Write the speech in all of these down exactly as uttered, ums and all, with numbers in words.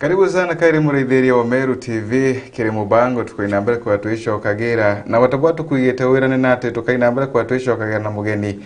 Karibu sana kairi muraithiria wa Meru T V, kiri mubango tukaina mbere kwa twicokagira. Na wata bwa tukwigite wira ni nati tukaina mbere kwa twicokagira na mugeni,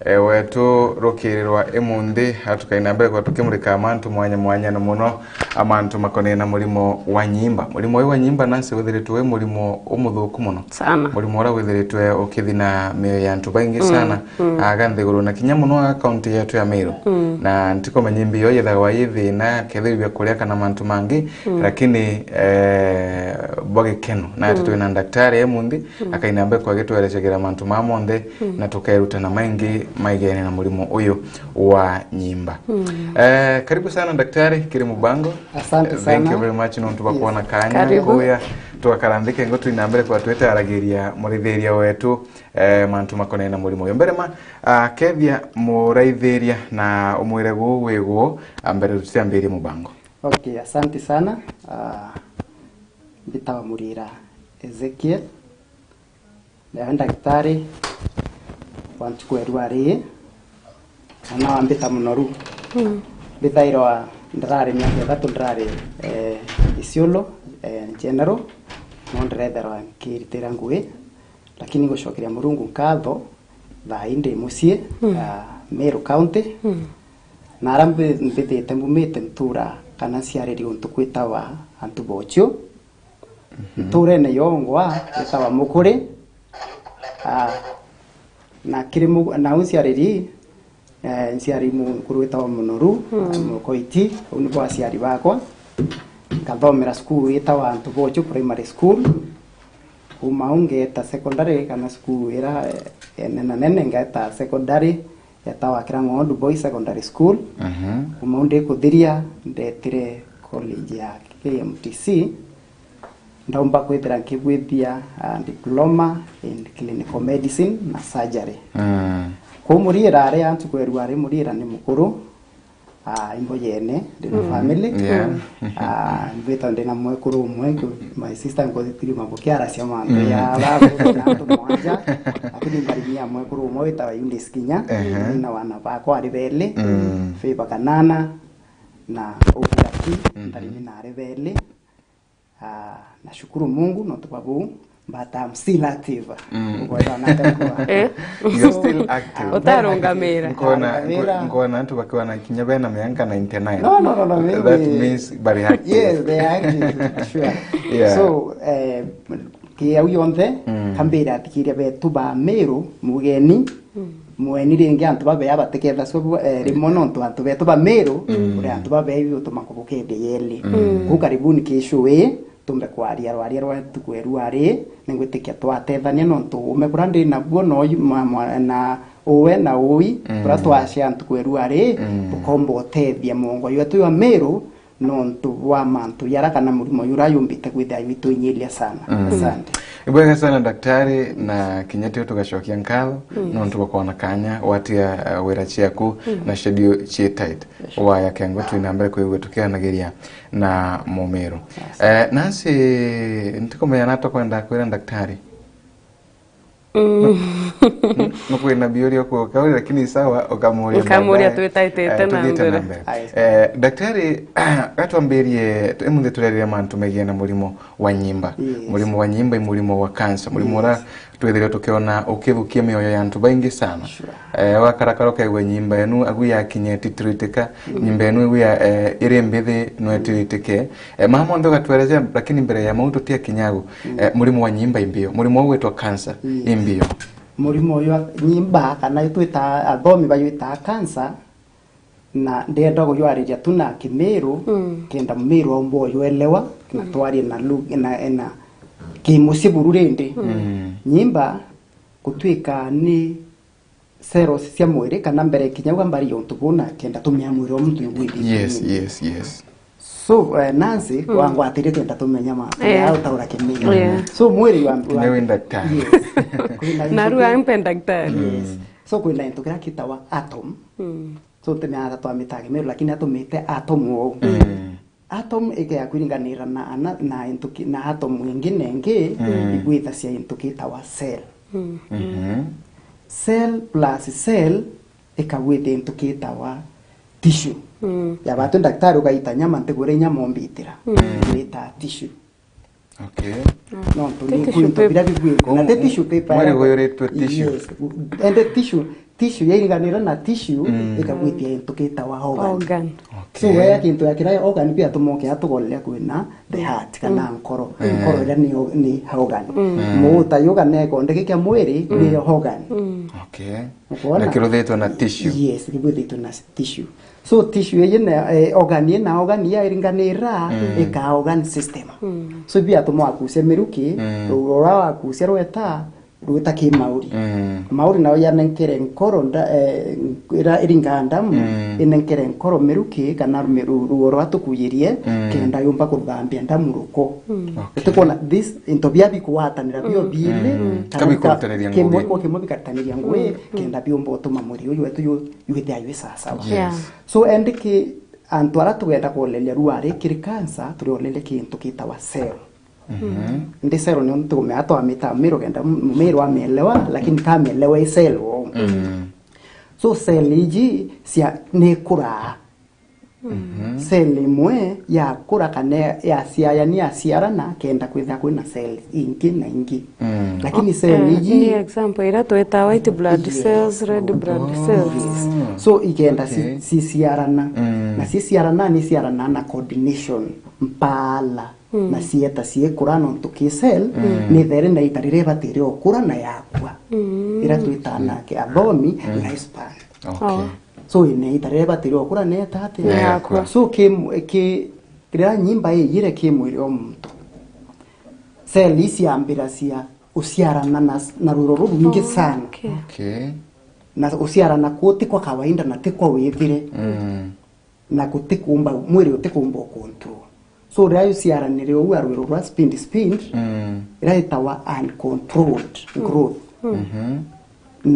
e, wetu rukiri rwa imunthi, a tukaina mbere kwa tukimurika mantu mwanya mwanya na muno amantu makonee na murimo wa nyimba. Murimo uyu wa nyimba nansi withiritwe wi murimo umuthuku muno. Sana. Murimo uria withiritwe ukithina mioyo ya antu baingi sana, mm, aga nthiguru na kinya muno aga kaunti yetu ya Meru. Mm. Na ntikumenya imbi yo yithagwa yi thina, kethirwa bia kuria kana mantu mangi, mm, lakini, eh, bwa gikeno. Na ati, mm, twina ndaktari e munthi, mm, akaina mbere kwa gitwerecagira mantu maa monthe, mm, na tukerutana maingi maigene na murimo uyu wa nyimba. Mm. Eh, karibu sana daktari, kiri mubango. Asante sana. Eh, thank you very much nontu bwa, yes, kwona kanya. Karibu. Kuya, twakara nthi kengo twina mbere kwa twetaragiria murithiria wetu, eh, mantu makonee na murimo uyu. Mbere ma, ah, kethia muraithiria na umwire guu wi guu, ah, mbere tutiambirie mubango. Okay, asante sana. Ah, mbitawa Murira Ezekiel. Ndawe ndagitari wa ntuku ya rua rii, na no ambita munoru. Mm. Mbithairwa ndarari miaka ithatu ndarari, eh, Isiolo, eh, General, no ndiretherwa nkiritira ngui, lakini gucokeria Murungu nkatho, thaa ii ndi mucii, mm, ah, Meru County. Mm. Na ara mbi-, mbithite mbumite ntura kana nciariri untu kwitawa antu bochu. Mhm. Nturene yongwa yetawa Mukuri. Ah, na kiri mu-, na u nciariri, eh, nciari mukuru wetawa Munoru, mm, Mukoiti, u nibo aciari bakwa. Nkathomera cukuru yetawa Antu Bochu Primary School. Kuma u ngeeta secondary, kana cukuru ira, eh, nene nene, ngeeta secondary yetawa Kirang'ondu Boys Secondary School. Mhm. Kuma u ndikuthiria, ndetire college ya K M T C. Ndaumba kwithira nkibwithia, ah, diploma in clinical medicine na surgery. Mm. Kuu Muriira ari antu kwerua ari Muriira ni mukuru, ah, imbojene, ndi na, mm, family. Yeah. Ah, mbita ndi na mwekuru umwe, nku-, my sister nkuthitiri mambo kiaracia mantu, mm, ya babu na antu mwanja, lakini ngarimia mwekuru umwe witawa Eunice Kinya, ehe, na wana bakwa ari beli, mm, Favor Kanana na Uguraki, mhm, ndarimi na ari beli. Ah, nashukuru Mungu, nontu bwa buu, but I'm still active. Mm. Ukwenda nate kuwa. Eh? You're still active. Ah, utarungamira. Nkona, ntarungamira. Nkona antu bakiwa na kinya bena miaka ninety-nine. No, no, no, no, that maybe means bari active. Yes, they are active, sure. Yeah. So, eh, ki au yonthe, mm, kambira athikiria betu ba Meru, mugeni, mm, mweni ringi antu babea batikethacua bwa, eh, rimwe nontu antu betu ba Meru, mm, uri antu babea ibutuma nkubukethia yeli. Mm. Kuu karibuni ki show ii, tumbe kwaria rwaria rwa ntuku ya rua ri, ningwitikia twatethania nontu ume kuria ndi nabuo no yu-, ma-, ma-, na uwe na ui, mm, kuria twacia ntuku ya rua ri, mm, tukomba utethia muongo jwetu jwa Meru, nontu bwa mantu jara kana murimo jura jumbite kwithira jwitwinyiria sana. Mm. Asante. Ibwega sana daktari, na kinya tio tugacokia nkatho, mm, nontu bwa kwona kanya watia, uh, wira ciaku, mm, na schedule cie tight. Yes. Waya kengo twina mbere kwigua tukianagiria na mumiru. Yes. Eh, nasi ntikumenya natokwenda kwira daktari. Mm. Nukwina biuria kuuka uri, lakini sawa, ukamuria. Nkamuria baadaye. Twitaitite, eh, na tugiite mbere. Na mbere. Aya. Eh, daktari, gatwambirie, tu-, imunthi turerire mantu megie na murimo wa nyimba. Yes. Murimo wa nyimba i murimo wa cancer. Murimo, yes, uria twithire tukiona ukithukia mioyo ya antu baingi sana. Sure. Eh, wakarakara ukaigua nyimba yenu agu yakinya ititiritika, mm, nyimba yenu igu ya, eh, iri mbithi no itiritike. Eh, mama monthe ugatwerezea, lakini mbere ya mau tutiakinya agu, mm, eh, murimo wa nyimba imbio. Murimo uu witwa cancer, yes, imbio. Murimo uyu wa nyimba, kana itwita, athomi baywitaa cancer, na ndienda kujwariria tu na Kimiru, mm, kenda Mumiru aumba ujwelewa, na, mm, twarie na lu-, na, na kimucii buru rindi. Mm. Nyimba gutwika ni cells cia mwiri, kana mbere kinya uga mbari ya untu buna, kenda tumia mwiri wa muntu igwithie. Yes, yes, yes. So, eh, Nancy, mm, wangwatirie kenda tumenya ma, eh, ya utaura Kimiru. Yeah. So, mwiri wa, wa, kinya wi daktari. Yes. Kwina, na into rua ki-, mpe daktari. Yes. Mm. So, kwina into kiria kitawa atom. Mm. So, tumeaga twamitaga Kimiru, lakini atumite atom uu. Mm. Atom ikeya kwiringanira na, na, na into ki-, na atom ingi na ingi, mm, igwithacia into kitawa cell. Mm. Mhm. Cell plus cell ikagwithia into kitawa tissue. Mm. Ya batwi ndaktari ugaita nyama, ntigwira inyama umbitira. Mm. Wita tissue. Okay. Nontu ni tissue bintu paper. Biria bigwite. Na ti tissue paper. Mwiri gujuritwe tissue. Yes. Ende tissue, tissue yairinganira na tissue, mm, ikagwitia into gitawa organ. Organ. So, okay, weya kintu ya kiria organ pia tumoke atugolea kwina the heart kana, mm, nkoro. Mm. Nkoro iria ni o-, ni organ. Mm. Muuta yuga ne konde kia mwiri ni organ. Mm. Okay. Ukoona? Na kiruthitwe na tissue. Yes, kiruthitwe na tissue. So, tissue iji na, eh, organ ii na organ ii yairinganira, mm, ikaa organ system. Mm. So, biatuma wakucia miruki, mm, ruguru ruria wakucia rweta, rwita ki mauri. Mm. Mauri nao yanenkere nkoro nda-, eh, ira iringaa ndamu, mm, inenkere nkoro miruki, kana mi-, ru-, ruo rwa tukuyirie, mm, kenda yumba kuthambia ndamu ruko. Mm. Okay. Utikwona this, into bia bikugwatanira bio, mm, biiri, mm, kana kabikurutaniria kimwe ngugi, kwa kimwe bikaritaniria ngugi, mm, kenda biumba utuma mwiri uyu wetu yu-, yuithia ywi sawasawa. Yes. Yeah. So, endi ki antu aria tugenda kuoleria ruari kiri cancer, turioleria kintu gitawa cell. Mhm. Ndi cell nio ntikumea twamita miro kenda m-, miro amielewa, lakini kamielewa i cell wou. Mm. So, cell iji cia, ni ikuraa. Mhm. Cell imwe yakura kana yaciayani, yaciarana, kenda kwithira kwina cell ingi na ingi. Mm. Lakini cell, eh, iji ni example iria twita white blood, yes, cells, red blood, oh, cells. Yes. So, ikenda ci-, okay, ciciarana. Mm. Na ciciarana, ni ciarana na coordination, mpala. Mm. Na cieta ciikura nontu ki cell, mm, ni there na ita riria ibatire ukura na yakua. Mm. Iria twitaa na ki-, athomi, mm, lifespan. Okay. Oh. So, ine ita riria ibatire ukura neeta atia? Neekua. So, ki, ki, riria nyimba iyire ki mwiri o muntu, cell iciambira cia uciarana na, na rwiro rurwingi, oh, sana. Okay. Okay. Na uciarana kuu ti kwa kawaida na ti kwa withire. Mm. Na gutikumba, mwiri utikumba ucontrol. So, riria uciaranire uu a rwiro rwa speed, speed, mm, iria itawa uncontrolled, mm, growth. Mm. Mhm.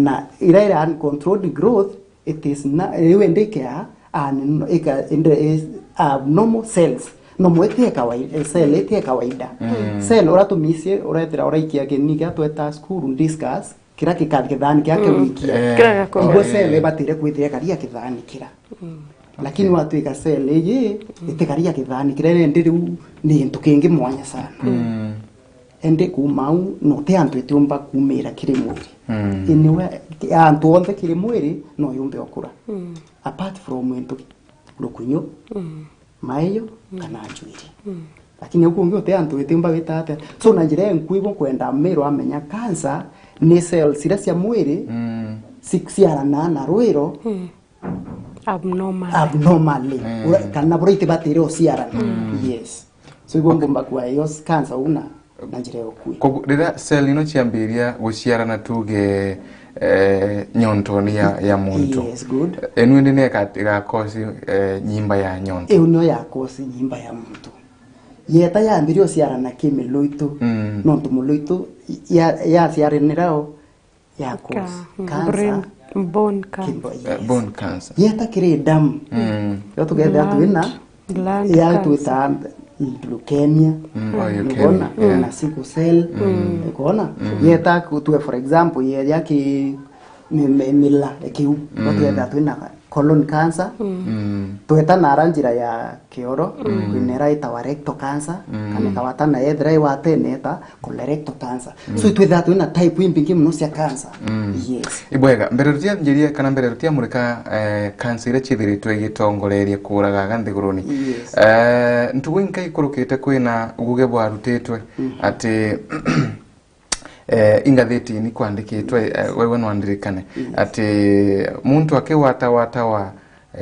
Na iria iri uncontrolled growth, it is na-, riu indi ikea an-, ika-, indi is abnormal cells. Normal iti ya kawaida, cell iti ya kawaida. Mm. Cell, uria tumicie, urethira uraikia kini kia tweta school discus, kiria gikathi kithani kia, mm, kiwikia. Eh. Kiria gakorwo. Igwe cell ibatire kwithira ikaria kithani kira. Mm. Lakini, okay, watwika cell iji, mm, itikaria kithani kiria, indi riu ni gintu kingi mwanya sana. Mm. Indi kuuma au, no ti antu itiumba kuumira kiri mwiri. Mm. Iniwe, antu onthe kiri mwiri, no yumbe okura. Mm. Apart from into rukunyu, mm, maiyo, mm, kana njuiri. Mm. Lakini au kungi uti antu itiumba wita atia. So, na njira inkui bukwenda miro amenya cancer ni cells iria cia mwiri, mm, ci-, ciarana na rwiro, mm, abnormal, abnormally. Mm. Ura-, kana buria itibatire uciarana. Mm. Yes. So, igwe, okay, ngumba kwa iyo cancer una na njira ya ukui. Kogu-, riria cell ino ciambiria guciarana, tuge, eh, nyontoni ya, ya muntu. Yes, good. Inu indi ni ika-, igakosi, eh, nyimba ya nyonto. Iu niyo yakosi nyimba ya muntu. Yeta yambiria uciarana ki miloitu, mm, nontu muloitu ya-, yaciaranira o ya cause, mm, cancer. Brain, bone cancer. Kimbo-, eh, yes, bone cancer. Yeta kiri damu. Mm. Yo tugethira twina, blood, blood ya cancer. Twita leukemia. Mm, oh, leukemia. Ukoona? Yeah. Na sickle cell. Mm. Ukoona? Mm. Yeta ku-, tuwe, for example, ye ya ki-, mi-, mi-, mila, kiu. Mm. Yo tugethira twina colon cancer. Mm. Mm. Tweta na ara njira ya kioro, mm, kwina ira itawa rectal cancer, mm, kana ikawatana yethira iwatene ita colorectal cancer. Mm. So, itwithaa twina type imbingi muno cia cancer. Mm. Yes. Ibwega, mbere tutianjirie kana mbere tutiamurika, eh, cancer iria ciithiritwe igitongorerie kuuraga aga nthiguruni. Yes. Eh, ntugu inka ikurukite kwina uguge bwarutitwe, mm, ati eh, ingathitini kwandikitwe, eh, wewe nwandirikane, yes, ati muntu akigwatagwatawa,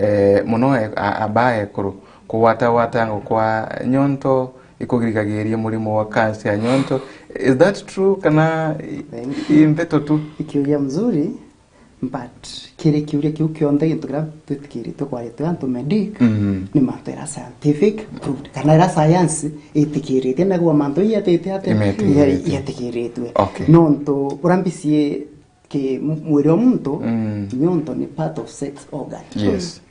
eh, muno e-, a-, abaa ekuru, kugwatagwatangwa kwa nyonto ikugirigagiria murimo wa cancer ya nyonto. Is that true kana i-, thank you, i ndeto tu? Ikiuria mzuri. But kiri kiuria kiu kionthe, gintu kiria twitikiritwe kwaria twi antu medic, mm, ni mantu era scientific proved, kana era science itikiritie, nagwa mantu ii yatite ati, imetikiritwe, yatikiritwe. Okay. Nontu buria mbicii ki mwiri o muntu, mm, nyonto ni part of sex organ. Yes.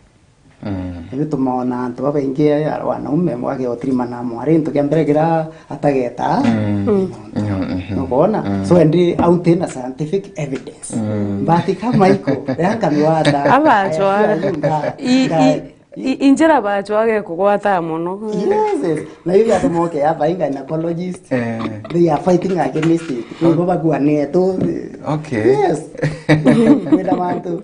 Mm. Nibitumaga ona antu babaingi, wanaume, mwage utirima na mwari, gintu kia mbere kiria atageta, mm, ni nyonto. Mm, mhm. Nukwona? Mm. So, endi au ntina scientific evidence. Mm. But kama iko, riria nkamiwata, abachwara. I assure you, nga-, i-, nga-, i-, I- injira bachwage kugwata mono. Yes, yes. Na iu yatuma ukeya ba gynecologist. Eh. They are fighting against it. Nibo bakuanite. Okay. Yes. Kwina mantu.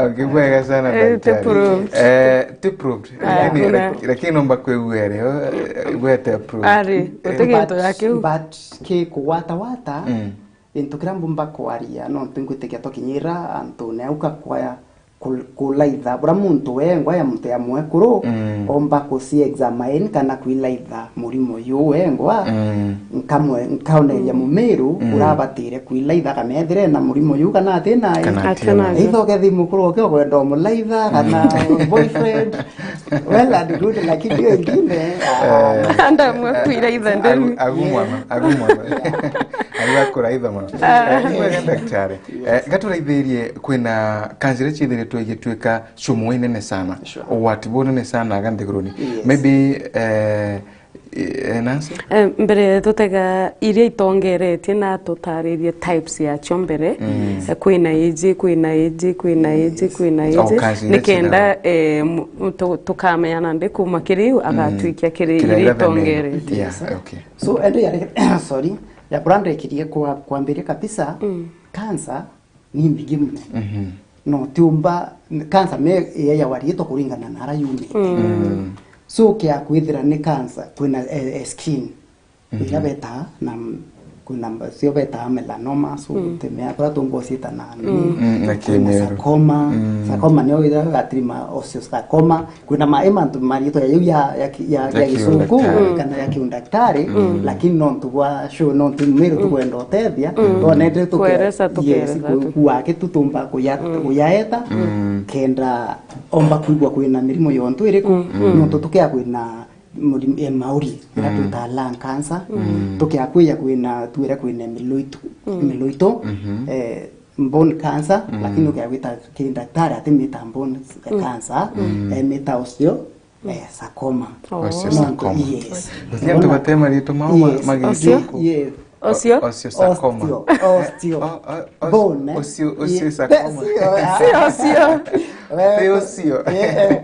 Okay, bwega sana, eh, daktari. Ti proved. Eh, ti proved. Ah, lakini, kuna lak- lakini nomba kwigua rio, eh, gwete proved. Ari, eh, guti gintu ya kiu. But ki kugwatawata, mm. Gintu kiria mbumba kwaria, nontu ngwitikia tukinyira antune au kakwaya ku-, kulaitha bura muntu wengwa ya muntu ya mwekuru, mm, omba kuci examine kana kwilaitha murimo yu wengwa, mm, nkamwe-, nkaoneria, mm, mumiru, mm, urabatire kwilaitha kana ethire na murimo yu kana ati nayo. Kana ati nayo. Either ukethii mukuru uke ukwenda umulaitha kana, mm, boyfriend. Well and good, lakini hiyo ingine, ah, anda mwe kwilaitha ndeni. Agu-, agu mwana, agu mwana. Agu akuraitha mwana. Ah. Eh, ni wega daktari. Eh, gaturaithirie kwina kanca iria ciithiritwe igituika cumu inene sana. Sure. Ugwati bunene sana aga nthiguruni. Yes. Maybe, eh, eh, Nancy? Eh, mbere tutega iria itongeretie na tutaririe types yacio mbere. Mm. Eh, kwina iji, kwina iji, kwina iji, yes, kwina iji. O kanca iria nikenda, ciina- eh, mu-, tu-, tukamenya nandi kuma kiri iu, mm, agatwikia kiri iria itongeretie. Yeah, okay. So, ende yari, sorry, ya kurandekirie kwa, kwambiria kabisa, mm, kanca ni mbingi mono. Mhm. No tiumba, kanca me ya yawaritwa kuringana na ara yumite. Mm. Mm. So, kia kwithira ni kanca, kwina, eh, eh, skin. Mhm. Iria betaa na m-, kwina mba-, cio betaa melanoma, so, mm, temea, kuria tungwa ciita na, mm, mm, na kwina kimeru. Sarcoma. Mm. Sarcoma niyo iria gatirima osteosarcoma. Kwina ma-, i mantu maritwa ya, ya, ya, ya, ya, ya gisungu, kiundaktari, mm, kana ya kiundaktari, mm, lakini nontu bwa show, nontu mwiru, mm, tukwenda utethia, mm, twonete tuke-, kweresa, yes, tukeresa ku-, tu. Kuake tu tumba kuya-, mm, kuyaeta, mm, kenda omba kwigua kwina mirimo yontu iriku, mm, mm, nontu tukea kwina murimo, eh, mauri, ira, mm, twita lung cancer, mm, tukea kwija kwina, twire kwina miloito, mm, miloito, mhm, eh, bone cancer, mm, lakini ukea gwita ki daktari atimita bone, mm, cancer, mm, emita osteo, eh, sarcoma. Oh. Osteosarcoma. Yes. Guti antu bate maritwa mao ma-, yes, magitwa. Yes. Osteo? O-, osteosarcoma. Osteo. Osteo. Eh, o-, o-, os-, bone. Osteo, yes, osteosarcoma. Sio, ah. Sio, sio. Wewe ti ucio. Yeah.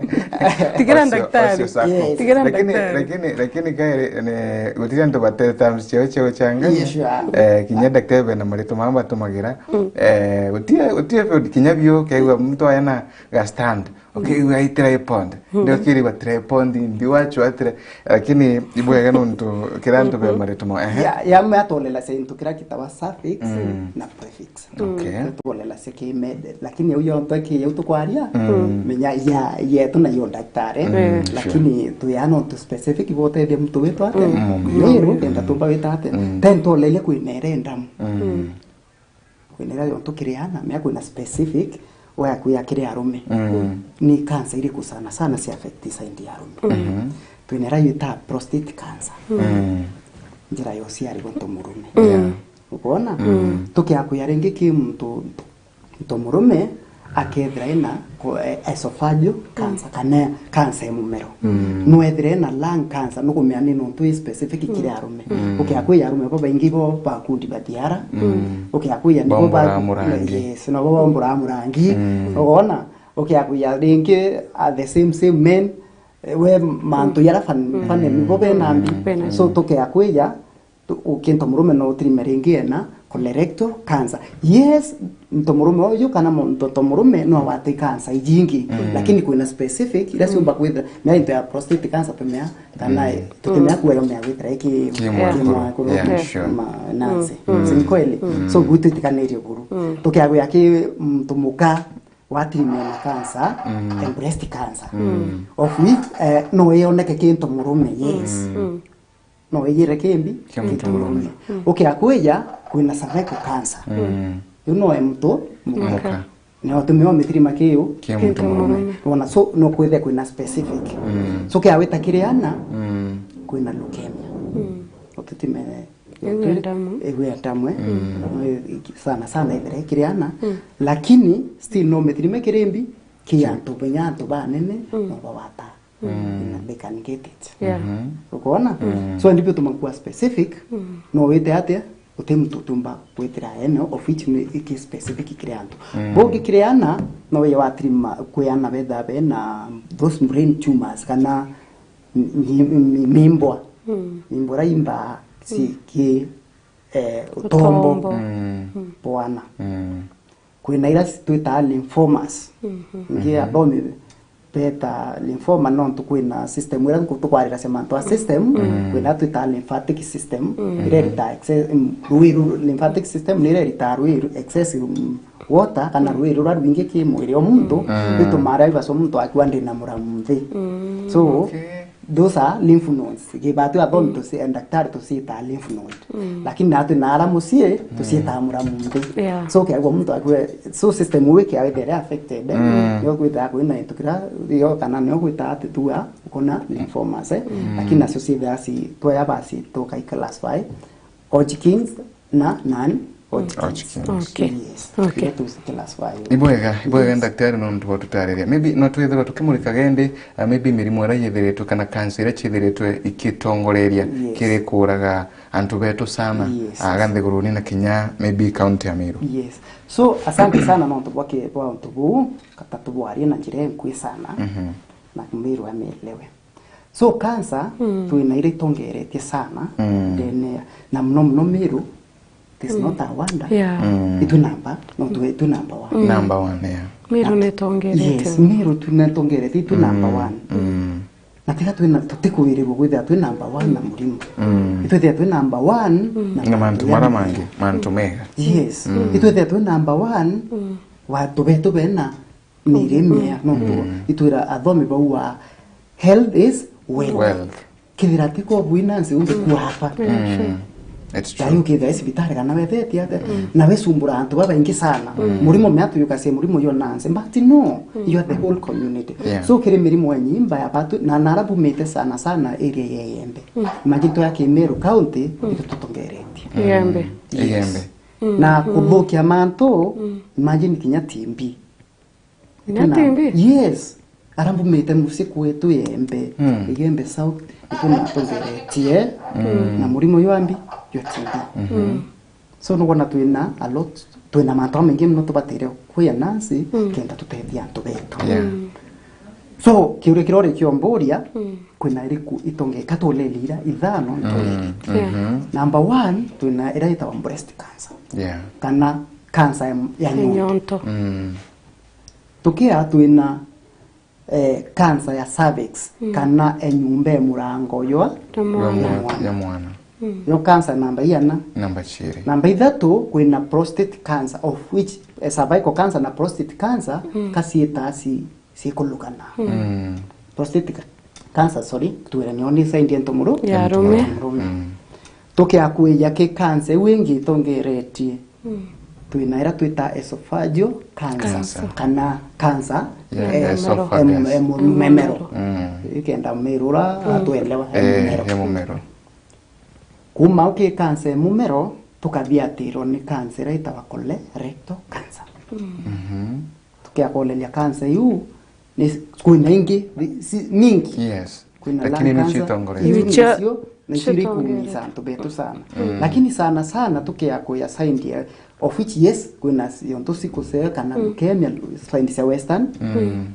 Tigira ocio, daktari. Ocio sako. Yes. Tigira daktari. Lakini, lakini, lakini kairi, ne, gutiri antu bateta mcheo cheo changa. Yes, sure. Eh, kinya daktari bena maritwa mama batumagira. Mm. Eh, gutiri, gutiri field kinya bio, kaigua muntu ayana ga stand. Okay, mm, we ai tripod. Mm. Ndio kiri ba tripod, ndi wacho atire. Lakini ibwega nontu kira antu be, mhm, maritwa mao. Ehe. Ya, ya me atolela sento kira kitawa suffix, mm, na prefix. Okay. Tukolelasia ki med, lakini au yonthe ki au tukwaria, mm, menya ya, yetu na yo daktari, mm, sure, lakini tuya nontu specific botethia muntu witu ate, mm, miru, mm, kenda tumba wita ate, mm, then tolele kwina ere ndamu. Mm. Kwina ira yontu kiri ana, mea kwina specific, waya kuya kiri arume. Mm. Ni cancer iriku sana sana cia affect side ya arume. Mm. Twina ira yita prostate cancer. Mm. Njira ya uciari gwa ntomurume. Yeah. Ukwona? Mm. Tukiakuya ringi ki muntu, muntu murume akethira ena ko-, eh, esophageal cancer, kana cancer ya mumero. Mm. Nwethire ena lung cancer, nukumenya ni nontu i specific kiri arume. Mm. Ukiakuya arume babaingi bo bakundi bathiara. Mm. Ukiakuya nibo ba-, bombora murangi. Yes, nabo bombora murangi. Mm. Ukwona? Ukiakuya ringi, ah, the same, same men, eh, we mantu yara fan-, mm, family bo bena mbi. Bena. So, tukiakuya, tu-, ukinto murume no utirime ringi ena colorectal cancer. Yes, nto murume uyu kana mo-, nto, nto murume no agwate cancer ijingi, mm, lakini kwina specific, ira ciumba kwithira, mea into ya prostate cancer tumea, kana, mm, tutumea, mm, kueyo mea gwithira iki ki mwekuru. Ki mwekuru. Yeah, sure. Ma-, nansi. Mm. Si ni kweli? Mm. So, gwitu itikanirie buru. Mm. Tukiagwia ki muntu muka, watirime na cancer, mm, and breast cancer. Mm. Of which, eh, no yoneke kinto murume, yes. Mm. Mm. No iyire kimbi, ki muntu murume. Mm. Ukiakuya, kwina cervical cancer. Mm. Yu no e muntu muka. Muka. Ni otume o mitirima kiu. Ki muntu murume. Wona, so no kwithe kwina specific. Mm. So kiawita kiri ana, mm, kwina leukemia. Mm. Ututime Igwe ndamu. Igwe ndamu, eh? Mm. Eh, sana sana ithire kiri ana, mm, lakini still no mitirime kiri mbi, ki antu, benya antu banene, mm, no bawata. Mm. Na they can get it. Yeah. Mhm. Ukwona? Mm. So, ndibio tumakuwa specific, mm, no wite atia? Guti muntu utiumba gwitira ene, of which ni iki specific kiri antu. Mm. Bungi kiri ana, no wija watirima kwi ana betha bena those brain tumors, kana mi-, mi-, mi-, mimbwa. Mm. Mimbwa ira imba ci-, ki, eh, utombo. Utombo. Mm. Bwana. Mm. Kwina ira twitaga lymphomas. Mhm. Ingi athomi beta lymphoma nontu kwina system ira tukwariracia mantu a system, mm, kwina twitaga lymphatic system, mm, ira iritaga exce-, mm, rui ru-, lymphatic system ni ira iritaga rui ru-, excess, mm, water kana rui ruria rwingi ki mwiri o muntu, mm, rwitumaa rwaibaca muntu akua ndina muramu nthi. Mm. So, okay. Those are lymph nodes. Gibatu athomi tuci-, eh, daktari tuciitaa lymph node. Mm. Lakini natwi naara mucii, tuciitaa muramu nthi. Yeah. So, kiagua muntu akue, so system iu ikiaga ithire affected, mm, nio kwithaa kwina into kira, yo kana nio kwithaa ati tua, ukona lymphomas, eh. Mm. Lakini nacio ciithaa ci, twea basi tukai classify Hodgkins na non Hodgkins. Hodgkins. Okay. Yes. Okay. Iria tuci classify. Ibwega, ibwega, yes, daktari, nontu bwa tutariria. Maybe no twithirwa tukimurikaga indi, uh, maybe mirimo iria yithiritwe kana cancer iria cithiritwe ikitongoreria, yes, kiri kuuraga antu betu sana, yes, aga nthiguruni na kinya maybe county ya Meru. Yes. So, asante sana nontu bwa ki-, bwa untu buu, kata tubwarie na njira inkui sana, mhm, na Meru amielewe. So, cancer, mm, twina ira itongeretie sana, mm, ndene ya, na muno muno Meru, it is, mm, not a wonder. Yeah. Mm. Itwi namba, no, twi, itwi namba one. Mm. Namba one, yeah. Meru ni itongeretie. Yes, Meru tu ni itongeretie, itwi, mm, namba one. Mm. Na tiga twina, tutikwirirwa kwithira twi namba one na murimo. Mm. Itwithira twi namba one, mm, na mantu maria mangi, mantu mega. Yes. Mm. Itwithira twi namba one, mm, wa tubetu bena miri, mm, miea, nontu, mm, itwira athomi bauga, "Health is wealth." Wealth. Kethira ti kwa bwina nsi unthi, mm, kwa hapa. Mm. It's true. Thayu kethira i cibitari kana wethetie atia, mm, na wecumbura antu babaingi sana. Mm. Murimo mea tuyukacia murimo yo nansi, but no, mm, you are the whole community. Yeah. So kiri mirimo enyi mbaya batu, na nara bumite sana sana area ya Igembe. Mm. Imagine twea ki Meru County, mm, itu tutongeretie. Igembe. Yes. Igembe. Mm. Na, mm, kuthukia mantu, mm, imagine kinya T B. Kinya T B? Yes. Ara mbumite mucii kwetu Igembe. Mm. Igembe South, niku natongeretie, mm, na murimo jwa mbi, jwa T B. Mhm. Mm. So, nukwona twina a lot, twina mantu jamaingi mono tubatire kwia nansi, mm, kenda tutethia antu betu. Yeah. Mm. So, kiuria kiria uri kiomburia, mm, kwina iriku itonge-, ka tuleli ira ithano, mm, itongeretie. Yeah. Mhm. Number one, twina ira itagwa breast cancer. Yeah. Kana cancer ya, ya nyonto. Nyonto. Mm. Tukia twina, eh, cancer ya cervix, mm, kana enyumba e murango jwa, jwa mwana. Jwa mwana. Mm. Yo cancer namba iana? Namba ciiri. Namba ithatu, kwina prostate cancer, of which, eh, cervical cancer na prostate cancer, mm, ka ciitaa ci-, cikulugana. Mm. Mm. Prostate ca-, cancer, sorry, twire nio ni side ya ntumuru? Ya arume. Ntumuru. Mm. Tukia kwija ki cancer iu ingi itongeretie. Mm. Twina ira twita esophageal cancer. Cancer. Kana cancer, ya, eh, esophagus, em-, em-, mumero. Mm. Ikenda mirura, mm, atwelewa, eh, mumero. Ya mumero. Kuma uki cancer ya mumero, tukathiatirwa ni cancer ira itagwa colorectal cancer. Mm. Mhm. Tukiakoleria cancer iu, ni, kwina ingi, si, mingi. Yes. Kwina lung cancer. Lakini nicio itongeretie. Iu nicio, nicio ikuumisa antu betu sana. Mm. Lakini sana sana tukia kuya side ya, of which, yes, kwina ciontu cikusea kana, mm, leukemia, side cia western. Mm.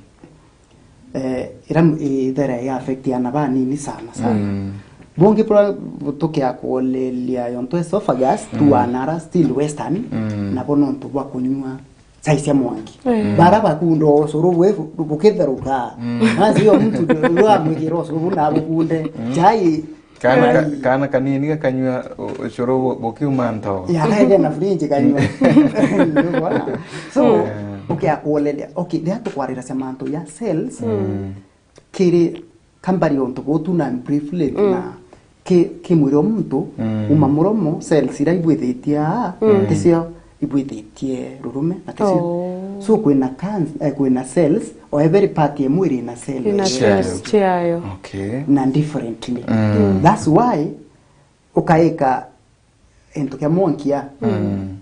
Eh, ira m-, ithere ya affect ana banini sana sana. Mm. Bungi bura tukia kuoleria yontu esophagus, mm, tuanara still western, mm, nabo nontu bwa kunyua chai cia mwangi. Eh. Bara bakunda ucuru bwi bu-, bukitheruka. Mm. Nansi yo muntu uramwigira ucuru bu nabukunde. Mm. Chai. Kana ka-, ai, kana kanini gakanyua u-, ucuru bu-, bukiuma ntogo. Ya, kaige na fridge kanyua. Ndio bwana. So, yeah, ukia kuoleria. Okay, ria tukwarira cia mantu ya cells. Mm. Kiri kambari untu butu na briefly, mm, na ki, ki mwiri o muntu, mm, uma muromo, cells ira ibwithitie aa, mm, ticio ibwithitie rurume, na ticio. Oh. So, kwina cans-, eh, kwina cells, o every part ya mwiri ina cell. Ina yayo. Cells ciayo. Okay. Na differently. Mm. Mm. That's why ukaika into kia mwankia. Mm.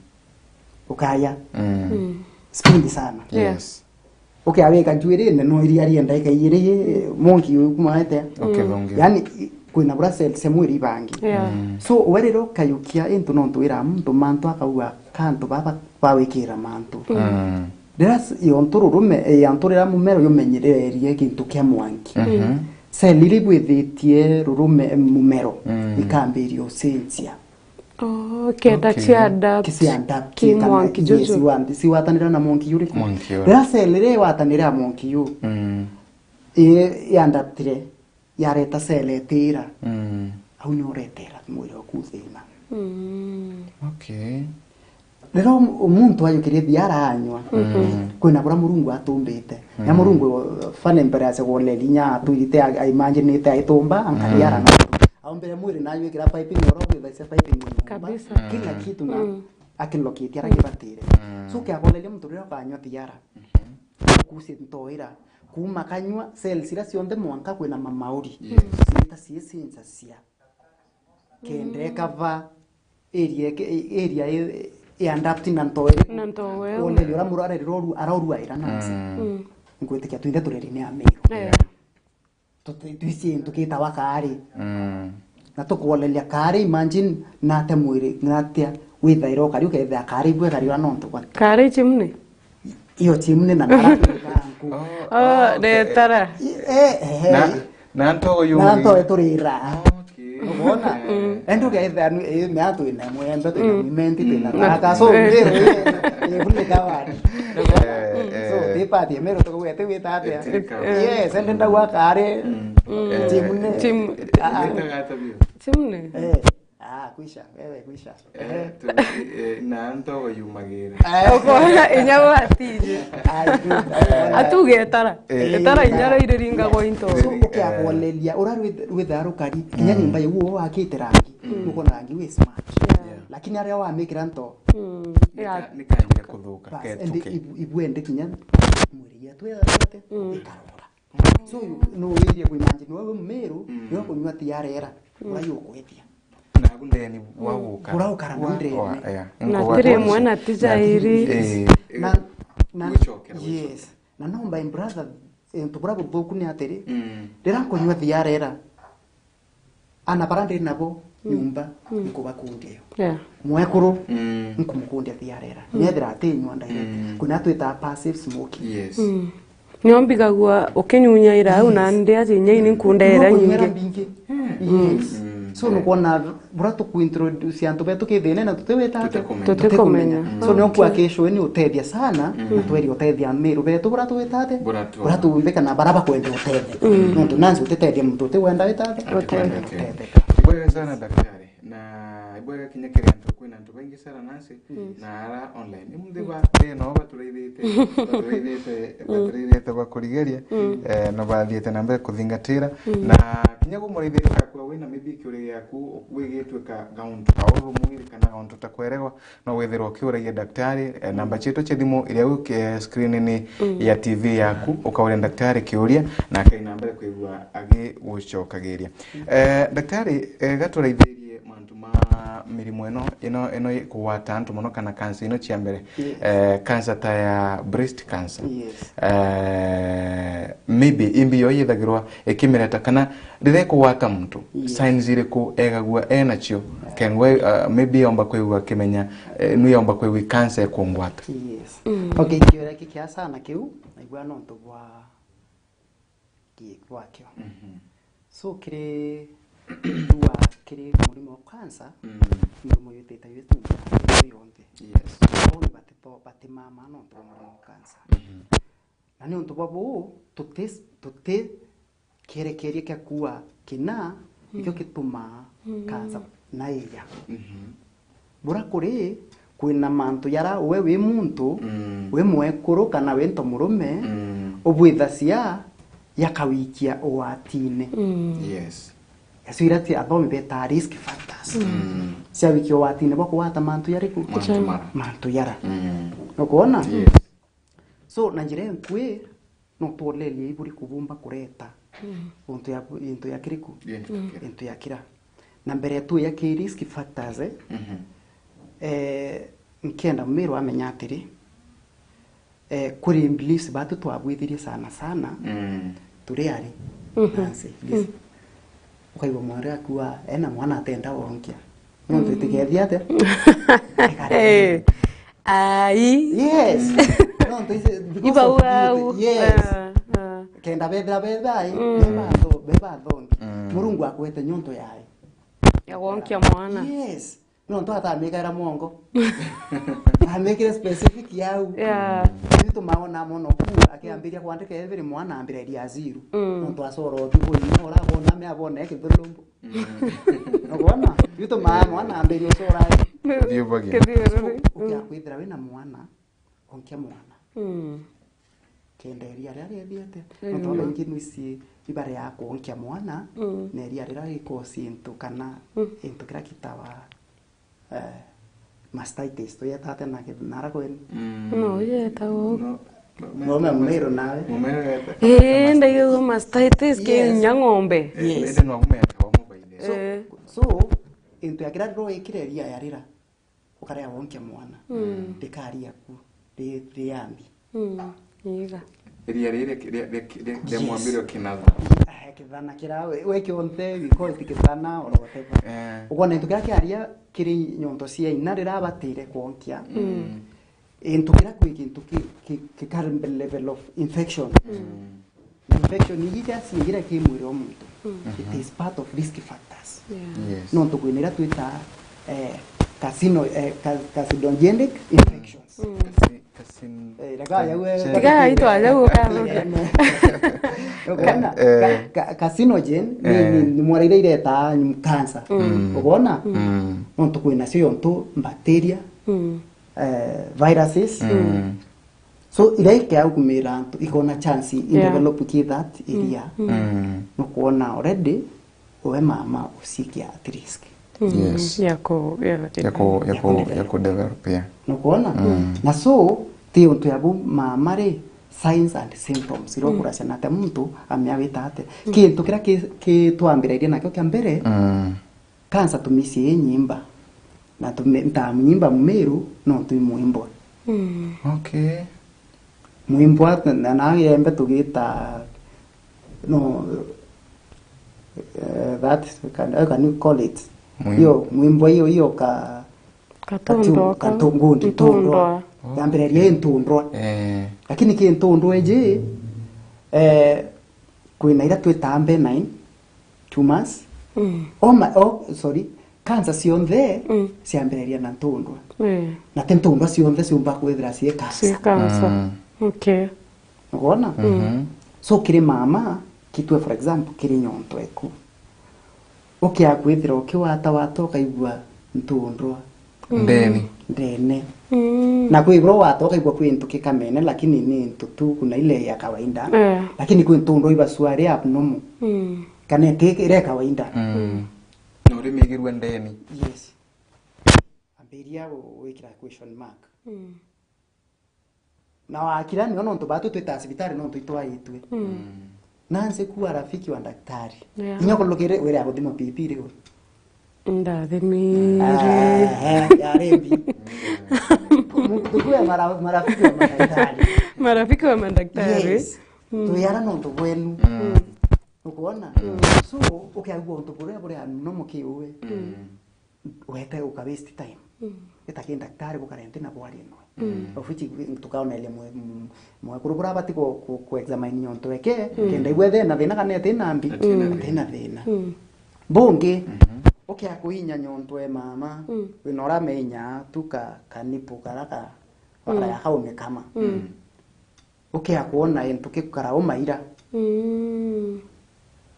Ukaya. Mm. Mm. Speed sana. Yes. Ukiawika njuirine, no iria rienda ikaiyiri, monki uyu kuma etea. Okay, mm, thongia. Yani, i-, Kwina bura cell cia mwiri ibangi. Yeah. Mm. So, we riria ukayukia into nontu wira muntu, mantu akauga kantu baba bawikira mantu. Mm. Riria s-, yo ntu rurume, eh, ya ntu riria mumero yumenyererie gintu kia mwanki. Mhm. Cell iria ibwithitie rurume, mumero, mm, ikambiria ucenjia. Oh, kenda, okay, cia adapt. Cia adapt, ki kana mwanki juju. Yes, iwa-, ciwatanira na mwanki yuriku. Mwanki yuriku. Riria cell iria iwatanira na mwanki yu, mm, i-, i-adaptire, yareta cell etira. Mm. Au ni uretera mwiri waku thina. Mm. Okay. Riria um-, muntu ayukirie thiara anywa, mhm, kwina bura Murungu atumbite. Na, mm, Murungu, uh, fane mbere ya segole linya atwirite a-, aimanjinite aitumba, anka, mm, thiara na. Aumbire mwiri na ayuikira piping, oro kwithaisa piping nyumba. Kabisa. Kila, mm, kitu na, mm, akilokitie ara, mm, kibatire. Mm. So, kiagoleria muntu riria ukanywa thiara. Mhm. Kuucia ntoira. Kuuma kanyua, cells iria cionthe mwanka kwina mamauri. Yes. Ciita ciicincacia. Kenda, mm, ikava area eke-, area i, i adapt na ntoo iriku? Na ntoo iriku? Wone uria murware riria aru-, araruaira nasi. Mm. Mm. Ngwitikia twinthe tureri ni Ameru. Eh. Tuti-, twisi into gitawa kaari. Mm. Na tukoleria kaari, imagine, nate mwiri, natia withaira ukari, ukethira kaari ibwega riura nontu bwa. Kaari chimney? Iyo chimney na nara. Oh, oh, okay. Retara. Eh, eh, eh. Na, na ntogo yu. Na ntogo turira. Okay. Ubona? Mm. Endi ukethira nu, eh, mea twina mwembe, twina, mm, mimenti, twina, mm, thaka. So, eh, eh, eh, bune kawari. Eh, eh. So, tipati emero tukugwete wita atia? Eh, tika. Yes, endi ndauga kaari. Mm. Mm. Eh, chimney. Chim-, ah, ah. Witaga atia biu? Chimney. Eh. Ah, kwisha, wewe kwisha. Eh, tu-, eh, na ntogo yumagira. Eh. Ukona inya watiji. Ai, tu-, atuge etara. Eh. Etara inya, eh, riringagwo into. So, eh, ukiagoleria, ura rwi-, rwithaa rukari, kinya, mm, nyumba iu wakite rangi, mm, ukona rangi wi smart. Yeah. Yeah. Lakini aria wamikira nto. Mm. Nika-, yeah, nikanjire kuthuka, bas, ketuke. Endi ibu-, ibwende kinya mwiri yetu ya-, yote, mm, ikarora. So, you, no wirie ku imagine wewe Mmeru, mm, yo kunywa tiara era, mm, ura yukwithia. Na abu ndeni wa, mm, guka. Ura ukara na wa, ndeni. Wa, yeah. Na nkuba tiri kwa mwana tija iri. Eh. Na, na, wicokera, yes. Wicokera. Na no, my brother, eh, ntu bura buthuku ni atiri, mm, riria nkunywa tiara era, ana bara ndi nabo, mm, nyumba, mm, nkubakundia yo. Yeah. Mwekuru, mm, nkumukundia thiara era. Mm. Nethira atinywa direct. Mm. Kuna twita passive smoking. Yes. Mm. Nio mbigagua ukinyunyaira au na, mm, yes, ndi aje inya ini nkundera nyingi. Mbingi. Mm. Yes. Mm. So, yeah, nukwona bura tukuintroduce antu betu kithine na tutiwita atia? Tutikumenya. Tutikumenya. Mm. So, nio, okay, kwa kesho ni utethia sana, mm, na tweri utethia Ameru betu bura tuwita atia? Bura tu- bura tuumbika na bara bakwenda utethia. Mm. Nontu nansi utitethia muntu utiwenda wita atia? Utethia. Utethia. Ibwega sana, daktari. Na ibwega kinya kiri antu, kwina antu baingi sana nansi, mm, na ara online. Imuthi ba, mm, thina uba baturaithite, baturaithite, mm, baturaithite bakurigeria, mm, eh, na bathiite na mbere kuthingatira. Mm. Na kinya gumuraithite gakwa wina maybe kiuria giaku wigitwe ka gauntu ka urumwiri kana gauntu ta kweregwa, no withirwa ukiuragia daktari, eh, namba cietu cia thimu iria u, eh, screen-ini, mm, ya T V yaku, ukauria daktari kiuria, na akaina mbere kwigua agigucokagiria. Eh, daktari, eh, gaturaithirie mantu ma mirimo ino, ino, ino ikugwata antu mono kana cancer ino cia mbere. Yes. Eh, cancer ta ya breast cancer. Yes. Eh, maybe imbi yo yithagirwa ikimireta kana riria ikugwata muntu, yes, signs iriku egagua enacio? Kengwe, uh, maybe yomba kwigua akimenya, eh, nu yomba kwigua cancer ikungwata. Yes. Mm. Okay, kiuria kikia sana kiu, naigua nontu bwa ki-, bwakio. Mhm. So, kiri, bua kiri murimo wa cancer, mm, murimo yutite yutite yonthe. Yes. Bau ni batito-, batimama nontu bwa murimo wa cancer. Mhm. Na ni untu bwa buu, tuti-, tuti kierekeria kia kuua kina, mm, nikio gitumaa, mm, cancer na iya. Mhm. Bura kuri, kwina mantu jara we wi muntu, mm, wi mwekuru kana wi ntomurume, mm, ubwithacia jakawikia ugwatine. Mm. Yes. Acio ira ti athomi betaa risk factors. Mm. Cia wikia ugwatine bwa kugwata mantu jariku? Mantu mara. Mantu jara. Mm. Nukwona? Yes. So, na njira enkui, no twolerie iburi kubumba kureta, mm, untu ya, into ya kiriku? Into ya kira. Into ya kira. Na mbere tu ya ki risk factors, eh? Mhm. Eh, nkenda Mmeru amenya atiri, eh, kuri beliefs batu twabwithirie sana sana, mm, turi ari, mhm, nansi, beliefs. Mm. Ukaigua mwana akua ena mwana atenda wonkia. Nontu itikethia atia? Eh. Ai. Yes. Nontu ise, because of beauty. Yes. Ah, ah. Kenda bethira bethai, mm, beba tho-, beba thongi. Mm. Murungu akwete nyonto yae. Ya wonkia mwana. Yes. Nontu atamikaira mwongo. Amikire specific yau. Yeah. Ituma ona mono ku akiambiria kwandika every mwana ambira iria zero. Mm. Nontu acora uti bui, no urabona me abona ekithulumbu. Mm. Nubona? Ituma mwana ambiria ucora. Kithiururi. So, ukia kwithira wina mwana, onkia mwana. Mm. Kenda iria riria riethiete. Mm. Nontu babaingi nwisi ibare ya kuonkia mwana, mm, na iria riria rikosi into kana, mm, into kiria kitawa, eh, mastitis, tuyetate na ki-, nara kwenu? Mm. No, yetagwo. No, no, me-, no, me-, mumero nawe? Mumero yeta-, ii, mastitis. Ndaigagua mastitis, yes, kinya ng'ombe. Eh, yes. Indi no mumetawa mubaine. So, eh, so, into ya kiria riria wikire iria yarira, ukaria wonkia mwana. Mm. Ndikaria ku, ri-, riambi. Mm. Iga. Iria riri ria, ria, ria, ria, ria, yes, mwambire ukinatha. Ah, kithana kira we, we kionthe, we call it kithana or whatever. Eh. Ukona into kiria kiaria kiri nyonto cia ina rirabatire kwonkia. Mm. Into kiria kwi kintu ki, ki, ki current level of infection. Mm. Infection iji cia ciingira ki mwiri wa muntu. Mm. It is part of risk factors. Yeah. Yes. Nontu kwina iria twita, eh, carcino-, eh, ca-, carcinogenic infections. Mm. Carci-, carcin-, eh, rega ya we, carcin-, rega itwa ya we, ukaruka. Ukona? Eh. Ca-, ca-, carcinogen ni, eh, ni, ni mwara iria iretaa cancer. Mm. Ukona? Mm. Nontu kwina cio yontu bacteria, mm, eh, viruses. Mm. So, iria ikiaumira antu, ikona chance in, yeah, develop ki that area. Mm. Mm. Nukwona already, we mama ucikia at risk. Mm. Yes. Ya ku, ya, ya ku, ya ku, ya ku develop, yeah. Nukwona? Mm. Na so, ti untu ya bu mama ri, signs and symptoms, iria, mm, ukuracia na ate muntu, amea wita ate. Mm. Kintu kiria ki, ki twambirairie nakio kia mbere, mm. Cancer tumisi i nyimba. Na tume-, ntamunyimba mumiru, no twi mwimbwa. Mm. Okay. Mwimbwa, na, na yembe tugita, no, eh, that, can, how can you call it? Mwimbwa. Yo, mwimbwa iyo, iyo ka, katundwa, katu-, ka-, katu-, ngundi, ntundwa. Ntundwa. Oh. Yambiriria i ntundwa. Eh. Lakini ki ntundwa iji, eh, kwina iria twitaa benign, tumors. Mm. Oh my, oh, sorry. Cancer cionthe, mm, ciambiriria na ntundwa. Eh. Na ti ntundwa cionthe ciumba kwithira cii cancer. Cii cancer. Mm. Okay. Ukwona? Mhm. So, kiri mama, kitwe, for example, kiri nyonto eku. Ukia kwithira ukiwata wata ukaigua ntundwa. Mm. Ndene. Ndene. Mm. Na kwithirwa wata ukaigua kwi into kikamene, lakini ni into tu, kuna ile ya kawaida. Eh. Lakini kwi ntundwa iba sure abnormal. Mm. Kana iti ire kawaida. Mm. Na urimigirua ndeni. Yes. Ambiria gu-, gwikira question mark. Mm. Na wakira nio nontu batu twita cibitari nontu itwaitwe. Mm. Nansi kuwa rafiki wa daktari. Yeah. Inya kulukire wire ya guthima pipi riu. Ndathimire. Ah, eh, ya rimbi. Mu-, tukuwe mara-, marafiki wa madaktari. Marafiki wa madaktari. Yes. Mm. Tuyara nontu bwenu. Mm. Ukwona? Mm. So, ukiagua untu buria buria no mukiuwe. Mm. Wete uka waste time. Mm. Ita ki daktari gukara nthi na bwaria noe. Mm. Of which tukaoneria mwe-, m-, mwekuru buria abati ku, ku, ku examine nyonto eke, mm, kenda igwe ethena thina kana eti na mbi. Ati na, mm, thina. Ati na thina. Mm. Bungi, mhm, ukia kuinya nyonto e mama, mm, wina uramenya tu ka, kanipu kara ka, mm, wakara ya kaumikama. Mm. Ukia kwona into kikara umaira. Mm.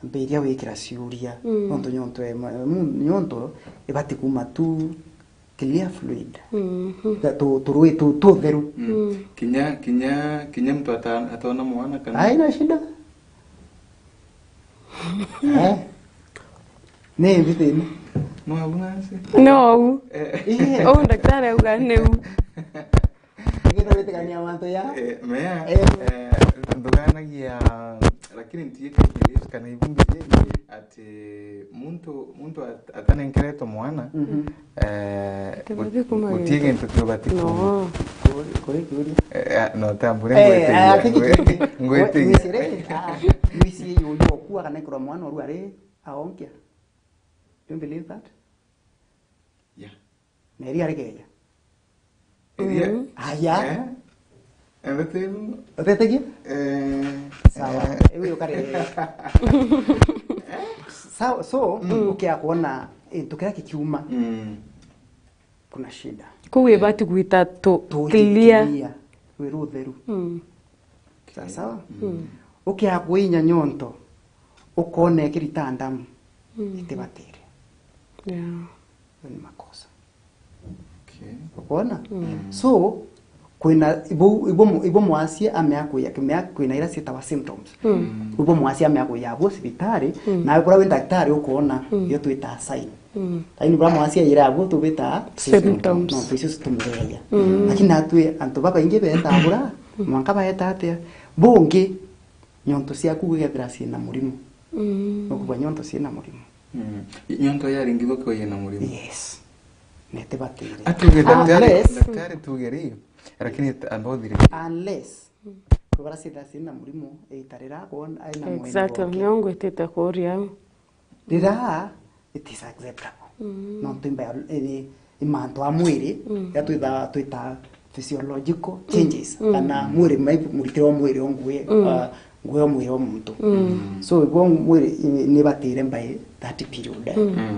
Ambiria wikira ciuria. Mm. Nontu nyonto e, mu-, nyonto ibati kuma tu clear fluid. Mhm. Ta tu, turui tu, tutheru. Mm. Mm. Kinya, kinya, kinya mtu ata-, ataona mwana kana? Haina shida. Eh? Ni mbi thina. No au nasi? No au. Eh. Eh. Au daktari auga ni u. Nigenda witikania mantu ya? Eh, mea, eh, eh, nduganagia, lakini ntiye kana ibumbi ati muntu, muntu at-, atanenkeretwe mwana, mhm, eh, ati bathi kuma guti gintu. Gintu kiubati kuma. No. Kuri, kuri, kuri. Eh, eh, no, tambure. Eh, ngwitigia, eh, ati ngwe-, ngwitigia. Mwisi ri, ah, mwisi yuyu okua kana ikurwa mwana oru ari aonkia. Do you believe that? Yeah. Na iria rikeja. Iria- Aya. Eh? Everything. Utetegia? Eh, Sawa. eh. Ewe ukare. Sawa, so ukia kuona into kiria kikiuma, Mm. Kuna shida. Kuu ibati gwita tu clear. Tujikiria wira utheru. Sawa sawa. Ukia kuinya nyonto, ukona ikirita ndamu, itibatire. Yeah. Iyo ni makosa. Okay. Ukona? So kwina ibo ibo ibo mwasia amea kuya kimea kwina ira cietawa symptoms. Ibo mwasia amea kuya abo cibitari, nawe kura wi daktari ukona iyo twita sign. Lakini bura mwasia yira abo tubita Symptoms. No, icio citumireja. Lakini natwi antu babaingi beta bura mwanka baeta atia? Bungi nyonto ciaku gwikethira ciina murimo. Ukuba nyonto ciina murimo. Mm. Nyonto yaringithwa kwa yina murimo. Yes. Nete batire. Atuge daktari, Unless- daktari tugerie. Lakini ambao dhiri. Unless kubara ciethira ciina murimo itarira kwona aina mwene Exactly. boke. Nio ngwitite kuria au. Rira it is acceptable. Nontu imba ni imantu a mwiri ya twitha twita physiological changes kana mwiri mai muritiro wa mwiri ongwe uh, ngwe o mwiri o muntu. So ibo mwiri ni batire mbai that period,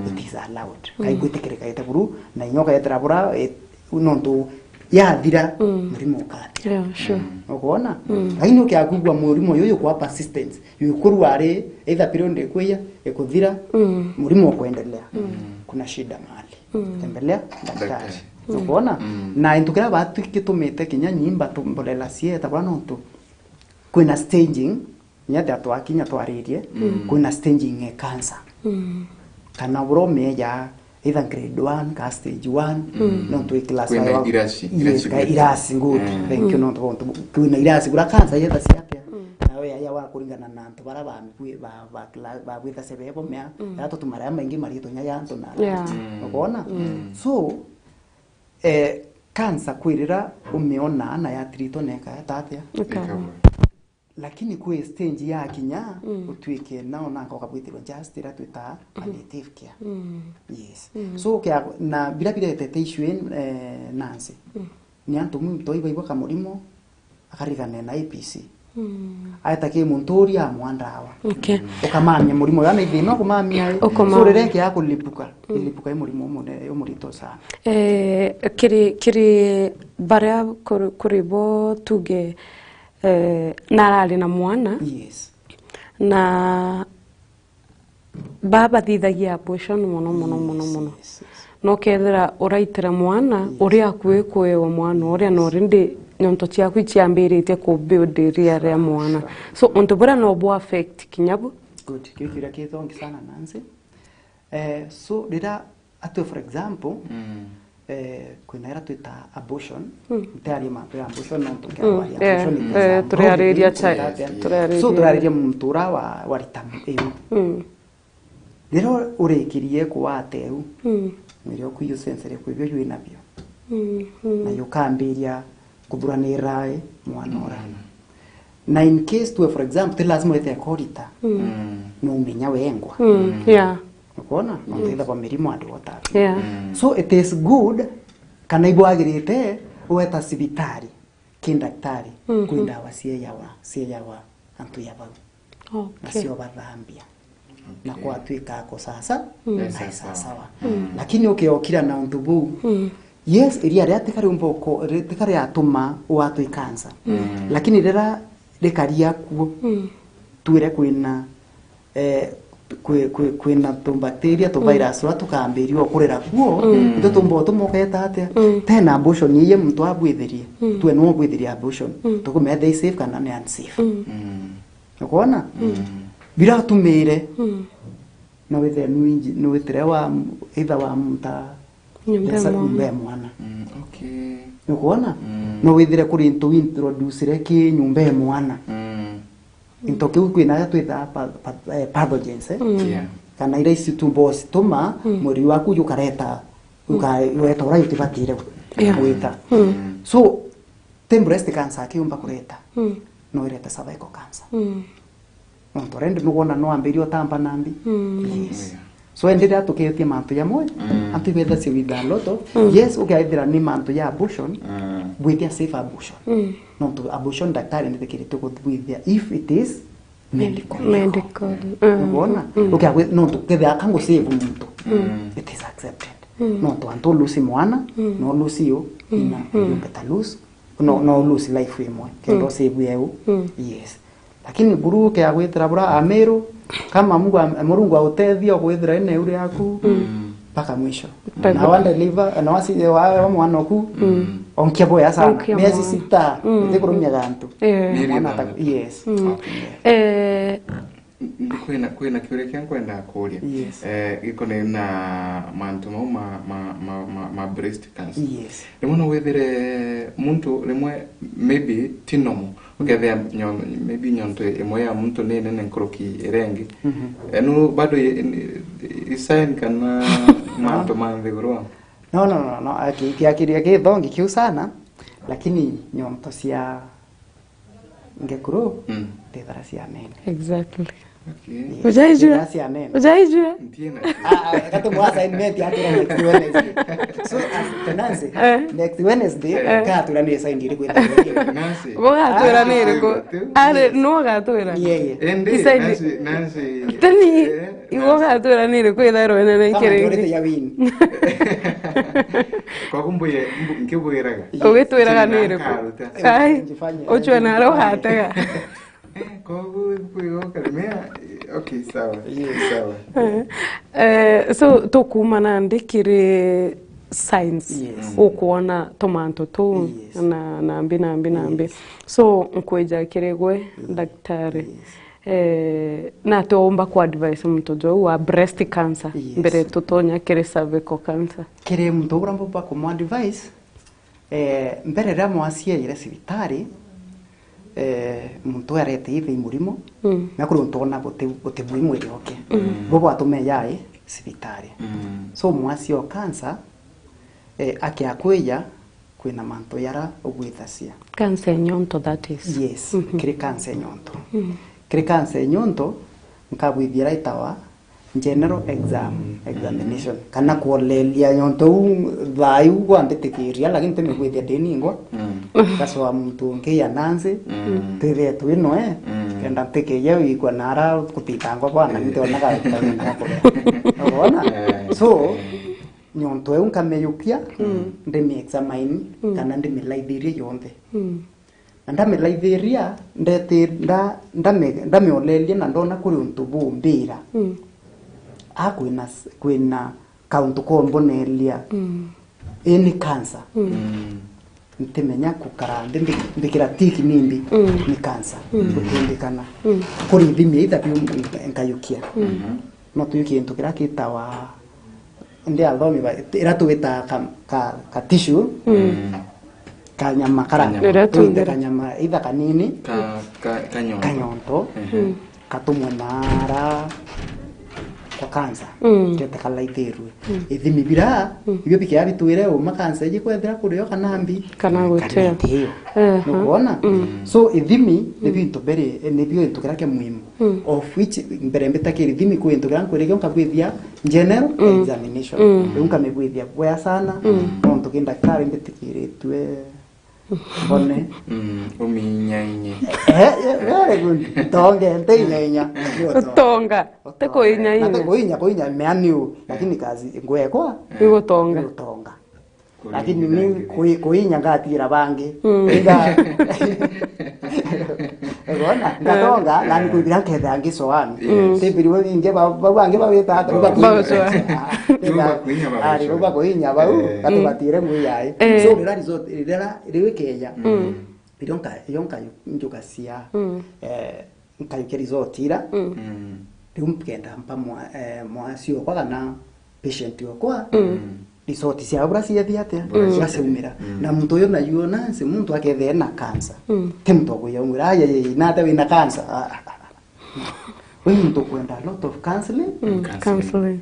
it is allowed. Kaigwitikirikaite buru na inyo kaetera bura eh, nontu yathira murimo ukathira. Yeah, sure. Ukwona? Lakini ukiakwigua murimo uyu kwa persistence, yukurua ari either period ikwiya ikuthira, murimo ukuendelea, kuna shida mahali. Tembelea daktari. Ukwona? Na into kiria batu gitumite kinya nyimba tumbolela cieta bwana nontu kwina staging, nya atia twakinya twaririe, kwina staging e cancer. Kana bura umeja either grade one ka stage one, nontu i class Kwina five wa- irasi, Yes, irasi ka grade irasi, good. Thank you, nontu bontu kwina irasi bura cancer yetha ciatia. Nawe yaya wa kuringana na antu bara ba ba ba ba gwitha sebe bo mea, ya tutuma ria maingi maritwa nya ya antu na. Yeah. Ukwona? So eh cancer kwirira umeona na ya treatwa neka tatia? Okay. Ikabwa. Lakini kwi stage ya kinya utwike nao nanga ukabwitirwa just ira twita palliative care. Yes. So kya na bila bila tete issue in eh, Nancy. Ni antu mwi mtoi baibwa ka murimo akarigane na A P C. Aeta ki muntu uria amwa ndawa. Okay. Ukamamia murimo ya na ithina kumamia. Ukamamia. So rire kia kulipuka. Ilipuka i murimo mune umurito sana. Eh, kiri kiri baria kuri kuri bo tuge eh, narari na mwana Yes. na baa bathithagia abortion muno muno muno muno. Nokethira uraitira mwana uria akui kuewa mwana uria na already nyonto ciaku iciambiritie kubuild ria ria mwana. So untu buria no bu affect kinya bu. Good. Kiu kiria kithongi sana Nancy. Eh, so rira atwe for example eh, kwina ira twita abortion. Ntiaria mantu ya abortion nontu nkiaria eh, abortion ni eh, example. turiariria Ndio, chai, turiariria. turiariria. So turiariria muntu ura wa warita iu. Riro urikirie kuwate u mwiri oku iyo sense ri kwibio jwi nabio na yukambiria kuthuranira mwana ura. Na in case tuwe for example ti lazima wete korita no umenya wengwa. Mm, yeah. Ukona no ndetha kwa mirimo andu wota. Yeah. So it is good kana ibwagirite weta cibitari ki daktari kwi ndawa cieyawa cieyawa antu ya bau na Okay. cio bathambia na kwatwika ako sasa Yes, ai yes, sawa yes. Sawa. Lakini ukiokira na untu buu yes iria ria tikari umba uko tikari atuma watwi cancer lakini rira rikaria kuo twire kwina eh, kwi- kwi- kwina tumbacteria tuvirus turia tukambiria ukurira kuo nitwo tumba utuma uketa atia tena abortion iye muntu abwithirie twe no ubwithirie abortion tukumetha i safe kana ni unsafe. Ukwona? Biratumire no withe nu inji no witire wa either wa muta Nyumba ya pesa mwana. Nyumba ya mwana. Mm, okay. Ukwona? No withire kuri into introducire ki nyumba ya mwana. Into kiu kwina aria twithaa pa- pa- eh, pathogens eh? Yeah. Kana ira ici tumbo cituma mwiri waku jukareta ukareta uria utibatire Yeah. gwita. So ti breast cancer akiumba kureta no irete cervical cancer. Nontu already nugwona no ambirie utamba nambi. Yes. So, indi riria tukeetie mantu jamwe, mm, antu ibethacia with a lot of, mm, yes, ukeethira ni mantu ya abortion, mm, bwithia safe abortion. Mm. Nontu abortion daktari nithikirite kuthibwithia if it is medical. Medical. Mm. Ubona? Mm. Ukia gwi-, nontu kethira ka ngusave muntu, mm, it is accepted. Mm. Nontu antu ulusi mwana, mm, no ulusi yo, mm, ina, mm, you better lose. No, no ulusi life imwe. Kenda, mm, usave eu. Mm. Yes. Lakini buru ukia gwitira bura Amiru, kama Mungu am-, Murungu autethia ugwithira ina iu riaku, mm, mpaka mwisho. Mpaka. Na wa deliver, na wasi-, wa, wa mwana oku, mm, onkia boya sana. Onkia miezi mwana. Sita, mm, iti kurumia gantu. Eh. Mwana ata-, yes. Mm. Okay. Eh. N-, n-, kwina, kwina kiuria kia nkwenda kuuria. Yes. Eh, gikoni na mantu mau ma, ma, ma, ma, ma breast cancer. Yes. Rimwe no withire muntu rimwe maybe ti normal. Ukethia nyo-, maybe nyonto imwe ya muntu ni nene nkuruki iria ingi. Mhm. Eh, nu bado i-, i-, i sign kana mantu ma nthiguru? No, no, no, no. Aki-, kiakiria githongi kiu sana, lakini nyonto cia ngekuru, mm, ndithara cia nene. Exactly. Okay. Yes, ujaijua? Ndithara cia nene. Ujaijua? Ntiena. Ah, ah, katu mwa assignment ya kira next Wednesday. So, as Nancy, eh, next Wednesday, eh, katura ni sign iri kwenda. Nancy. Bo gatura ni iriku? Ah, ari, yes, no gatura. Yeah, yeah. Ende, isaini. Nancy, Nancy. Teni. Eh. Igwe ugatwira ni iriku ithairwe nene. Kama ikiri njorete ingi ya win. Kwaku mbuye, mbu-, nkibwiraga. Ugitwiraga ni iriku? Nkaruta. Ai, njifanye. Uchwe na roho atega. Eh, kwaku kwigoka mea, okay, sawa. Yes. Sawa. Eh, so, tukuuma nandi kiri signs, yes, ukwona tumantu tuu, yes, na, na mbi, na mbi, na mbi. Yes. So, nkwija kiri gwe, mm, daktari. Yes. Eh, na ati umba ku advise muntu juu wa breast cancer, yes, mbere tutonya kiri cervical cancer? Kiri muntu uria mbumba kumu advise, eh, mbere riria mwasiaire cibitari, eh, muntu arete ithi murimo, mm, na kuri untu ona buti, buti bwi mwiri oke. Mm. Bo bwatume yai cibitari. Mm. So mwasi o cancer, eh, akia kwija, kwina mantu yara ugwithacia. Cancer ya nyonto, that is. Yes, mhm, kiri cancer ya nyonto. Mhm. Kiri cancer ya nyonto, nkabwithia ira itawa general exam, examination. Mhm. Kana kuoleria nyonto u thaa iu gwambitikiria, lakini timigwithia ndiningwa. Mm. Ngacoa muntu ungi ya Nancy, mm, twithie twi noe, mm, kenda ntikeje wigua nara gutitangwa bwana, mm, ntionaga. Urona? Eh, so, eh. Nyonto iu nkamiyukia, mm, ndimi-examine, mm, kana ndimilaithirie yonthe. Mm. Na ndamilaithiria, ndeti-, nda-, ndami-, ndamioleria na ndona kuri untu bumbira. Mm. A kwina s-, kwina kauntu komboneria. Mm. Ii ni cancer. Mm. Mm. Ntimenya kukara nthi mbi-, mbikira tick nimbi, mm, ni cancer. Mm. Gutindikana. Mm. Kuri ithimi either biu nkayukia. Mm. No tuyu kintu kiria kitawa, ndi athomi ba, ira tugitaga ka, ka, ka tissue, mm, kanyama kara, kanyama. Riria twite tumbira kanyama either kanini, ka, ka, kanyonto. Kanyonto. Mhm. Mm. Katumwe nara kwa cancer, mm, kete kalaithirwe. Mm. Ithimi bira, mm, ibio bikia bitwire uma cancer iji kwethira kurio kana mbi, kana gutio. Kana itio. Ehe. Nukwona? Mm. So, ithimi ni, mm, bintu biri, ni bio into kiria kia muhimu. Mm. Of which, mbere mbitakiri ithimi kwi into kiria nkwire kio nkabwithia general, mm, examination. Mm. Riu nkamibwithia bwea sana, mm, nontu ki ndaktari mbitikiritue mbone. Mm, uminyainye. Eh, eh, very good. Utonge, nte inyainya. Utonga. Utonga. Te kuinyainya. Na te kuinya, kuinya meaniu, lakini kazi ngwekwa. Igutonga. Igutonga. Lakini ni kui-, kuinya ngatigira bangi. Mm. Nga-, ukoona? Ngatonga, na ni kwithira nkethira ngicoa. Yes. Tibiri we bingi ba-, bau bangi bawita ata, bau bakuinya. Bau bakuinya. Ah, bau bakuinya bau, eh, gatubatire ngui yai. Eh. So, rira result, rira, riu ikeja. Mm. Irio nka-, irio nka-, njugacia, mm, eh, nkayukia result ira. Mm. Mm. Riu nkenda mpa mwa-, eh, mwasi okwa kana patient okwa, mm, result ciao bura ciethia atia? Bura ciethia. Bura ciaumira. Mm. Na muntu uyu na yuo nansi, muntu akethia ena cancer. Mm. Ti muntu akwiya umwira, "Ai, ai, ai, nate wina cancer." Ah, ah, ah, ah. Wi muntu ukwenda a lot of counseling. Mm, counseling. Counseling.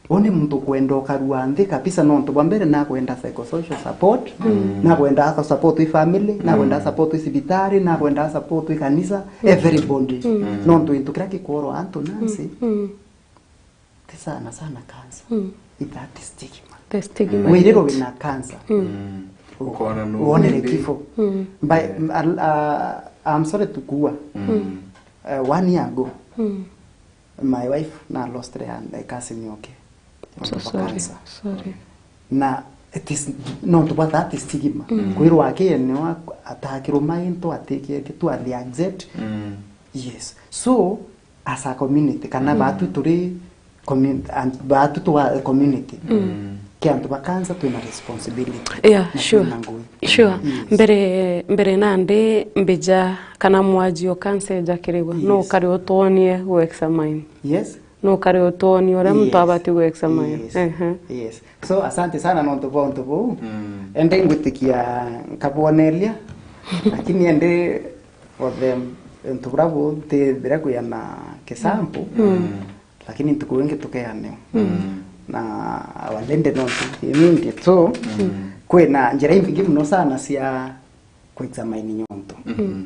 Uu ni muntu ukwenda ukarua nthi kabisa, nontu bwa mbere nakwenda psychosocial support, mm, nakwenda aka support i family, mm, nakwenda support i cibitari, nakwenda support i kanisa, mm, everybody. Mm. Nontu into kiria gikorwa antu nansi, mm, mm, Sana sana cancer. Mm. It's that stigma. The stigma. Wiriro wina cancer. Mm. Ukona no wonere kifo. Mm. By, al- uh, I'm sorry to kuwa. Mm. Uh, one year ago, mm, my wife na lost her and a cousin yoke. So sorry. Cancer. Sorry. Na it is nontu bwa that stigma. Mm. Kwirwa akene atakiruma into atikete tu ali accept. Mm. Yes. So as a community kana, mm, batu turi commu- and batu twa community, mm, ke antu ba cancer twina responsibility. Yeah, na sure. Twina ngui. Sure. Yes. Mbere mbere nandi mbija kana mwajio cancer ijakirigwa, yes, no ukari utwonie gu examine. Yes. No ukari utwonie uria muntu, yes, abati gu examine. Yes. Ehe. Yes. So asante sana nontu bwa untu buu. Mm. Ende ngwitikia nkabwoneria lakini ende for them untu buria bu nti biria kwia na kisambu. Mm. Lakini ntuku ingi tukeaneo. Mm. Na our lady nontu imingi tu, mm, kwina njira imbingi muno sana cia ku examine nyonto. Mm.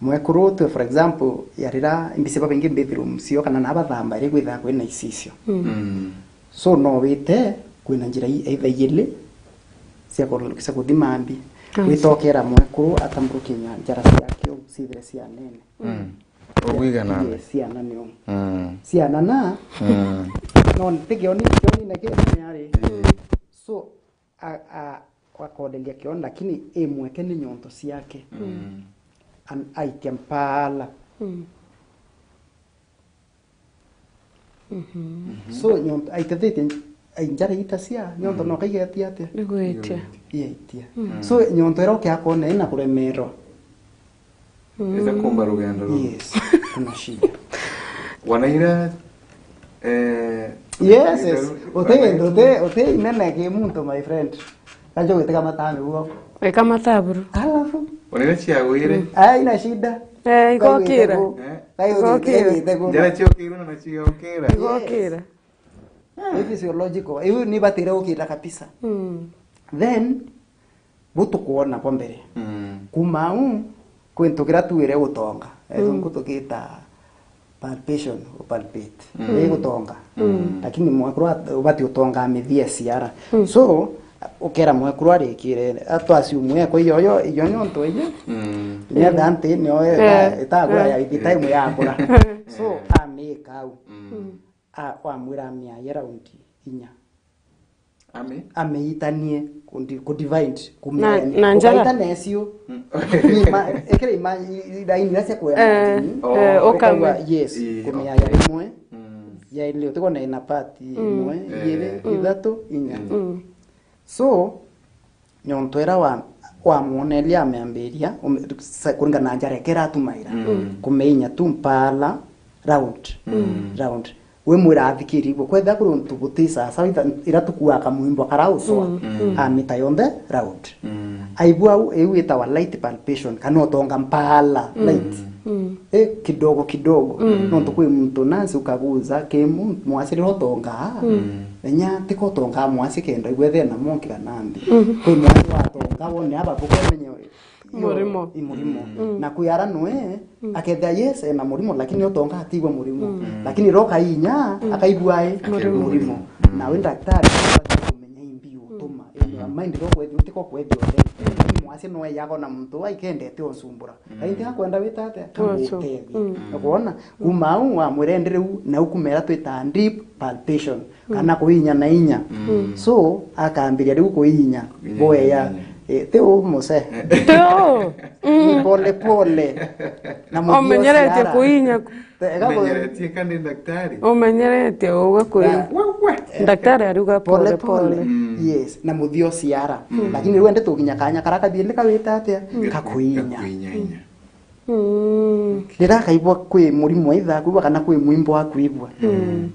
Mwekuru twe for example yarira imbisi babaingi bathroom cio kana na bathamba iri kwitha kwina icio. Mm. Mm. So no wite kwina njira i- either igiri cia ku- cia kuthima mbi. Ah, witokera mwekuru atamburukia njara ciake u cithire cia nene. Mm. Ugwigana. Yes, ciana nio. Mm. Ciana na, mm, no ntigioni kioni na kiri ari. Mm. So a- a- akodelia kioni lakini imweke ni nyonto ciake. Mm. An- aitia mpala. Mm. Mhm. So nyonto aitethetie nj- ai njara itacia nyonto, mm, no kaigetia atia? Igwitia. Iaitia. Mm. So nyonto ira ukiakona ina kuremerwa. Eza kumba rugendo ruu. Yes, kuna shida. Wanaira, eh, yes, yes. Uti, uti, uti inene ki muntu, my friend. Kajo gwiteka matame guo. Weka mataburu. Alafu. Wanaira ciagwire. Mm. Ai na shida. Eh, igokira. Eh? Igokira. Igokira. Njara ciokirwe na ciokira. Igokira. Ni physiological. Iu ni batire ukira kabisa. Mm. Then bu tukwona kwa mbere. Mm. Kuma au, kwi ntu kiria tuire gutonga. Mm. Ethungu tukita palpation, u palpate. Mm. Ni gutonga. Mm. Lakini mwekuru at- ubati utonga mithia ciara. Mm. So, ukera mwekuru arikire, atwasiumwe kwa iyo, iyo, iyo nyonto iyo. Mm. Nietha nti nio eh, itagura ya ititaimu yakura. So, amika au. Mm. A- wamwira amiaye raundi inya. Ami? Amiitanie ku di- ku divide, na, kumenya na njara. Kubaita nesio. Mm. Ima, ekere ima i- i- raini iria cia kuya eh, na njini. Oh. Eh, ukauga, ukame. Yes, ii, kumenya okay. Ya rimwe. Mm. Ya ile utikona ina part imwe, mm, igiri, mm, ithatu, inya. Mm. So, nyonto ira wa wamwoneria ameambiria ume- sa- kuringana na njara eke iratumaira. Mm. Kumeinya tu mpala round. Mm. Round. We mwira athikiri igwe kwethira kuri untu buti sawa sawa itha- ira tukuaga kamwimbo kara uswa. Mm. Mm. Amita yonthe round. Mm. Aigua au iu itawa light palpation kana utonga mpala light. Mm. Eh, kidogo kidogo. Mm. Nontu kwi muntu nansi ukaguza ki mu- mwasi rira utongaa. Mm. Menya tiko utongaa mwasi kenda igwe thina monki kana nthi. Mm. Kwi mwasi watonga wone aba buko menye iyo murimo. I murimo. Mm. Na kwi ara nwe, mm, akethia yes ena murimo lakini utonga atigwa murimo. Mm. Lakini roka inya, mm, akaigua e murimo. Murimo. Mm. Na we daktari abati kumenya imbi utuma. Mm. Ino mind ro kwethia utiko kwethia uthe. Mm. Lakini mwasi no yago na muntu aikendete unsumbura. Mm. Kaindi akwenda wita atia? Usu- kamutethia. Mm. Ukwona? Kuma au wamwira ende riu na ukumera twita deep palpation kana kuinya na inya. Mm. So akambiria riu kuinya. Kuinya bweya na inya. Eh, ti u muse. Ti u. Mm. Pole pole. Na muthio umenyeretie ciara. Kuinya. Ega ku- umenyeretie kandi daktari. Umenyeretie uga kuinya. Na- wewe. Daktari ariuga pole pole. Pole pole. Mm. Yes, na muthio ciara. Mm. Lakini riu ende tuginya kanya kara kathiri kawita atia? Mm. Kakuinya. Kakuinya inya. Mm. Riria akaigua kwi murimo aitha kwigua kana kwi mwimbo wa kwigua. Mm.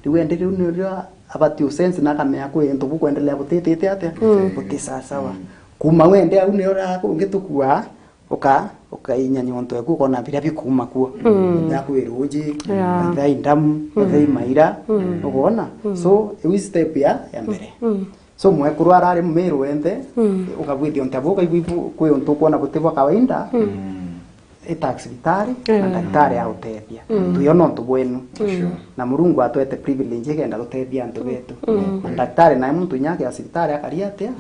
Riu ende riu nirio abati usense na akamenya kwi into bukwendelea butitite atia? Mm. Buti sawasawa. Mm. Kuma wende au nio raa kungi tukua uka ukainya nyonto eku ukona biria bikuma kuo. Mm. Ya kwi ruji, yeah, mathai ndamu, mm, mathai maira, mm, ukwona? Mm. So iu step ya ya mbere. Mm. So mwekuru arari Meru wenthe, mm, ukabwithia untu abu ukaigua ibu kwi untu ukwona buti bwa kawaida. Mm. ita cibitari na ndagitari autethia. Tuyo nontu bwenu. Sure. Na Murungu atwete privilege ikenda tutethia antu betu. Na ndagitari nae muntu inya akia cibitari akaria atia,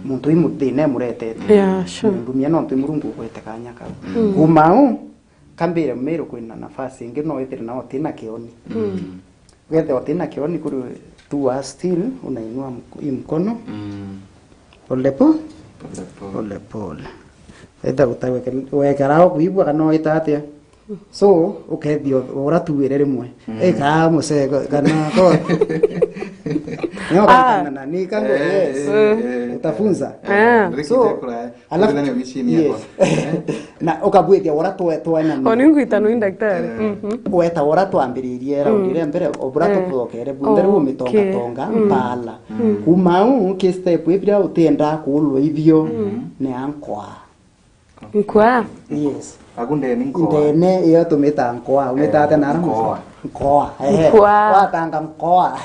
muntu i mu-, thina imuretete. Yeah, sure. Ndumia nontu i Murungu ugwete kanya kau. Kuma u, kambire Meru kwina nafasi ingi no withire nao utina kioni. Wethira utina kioni kuri tu wa still unainua mk-, i mkono. Pole po-, pole pole. Wethira utawekera kuigua kana wita atia. So, ukethia ura tuire rimwe. Ika musego kana ko. Nyo kana nani kango, yes. Utafunza. So, alafu, yes. Na ukabwithia ura twe-, twenania. Oni ngwita nui ndagitari. Weta ura twambiririe raundi ria mbere, obura tuthokere bunthe riu umitongatonga mpala. Kuma u ki step ibira utiendaa kuulwa ibio ni ankwa. Nkwa? Yes. Aku ndene nkoa. Ndene iyo tumita nkoa. Umita atia na aramu? Nkoa. Nkoa. Ehe. Nkoa. Watanga nkoa.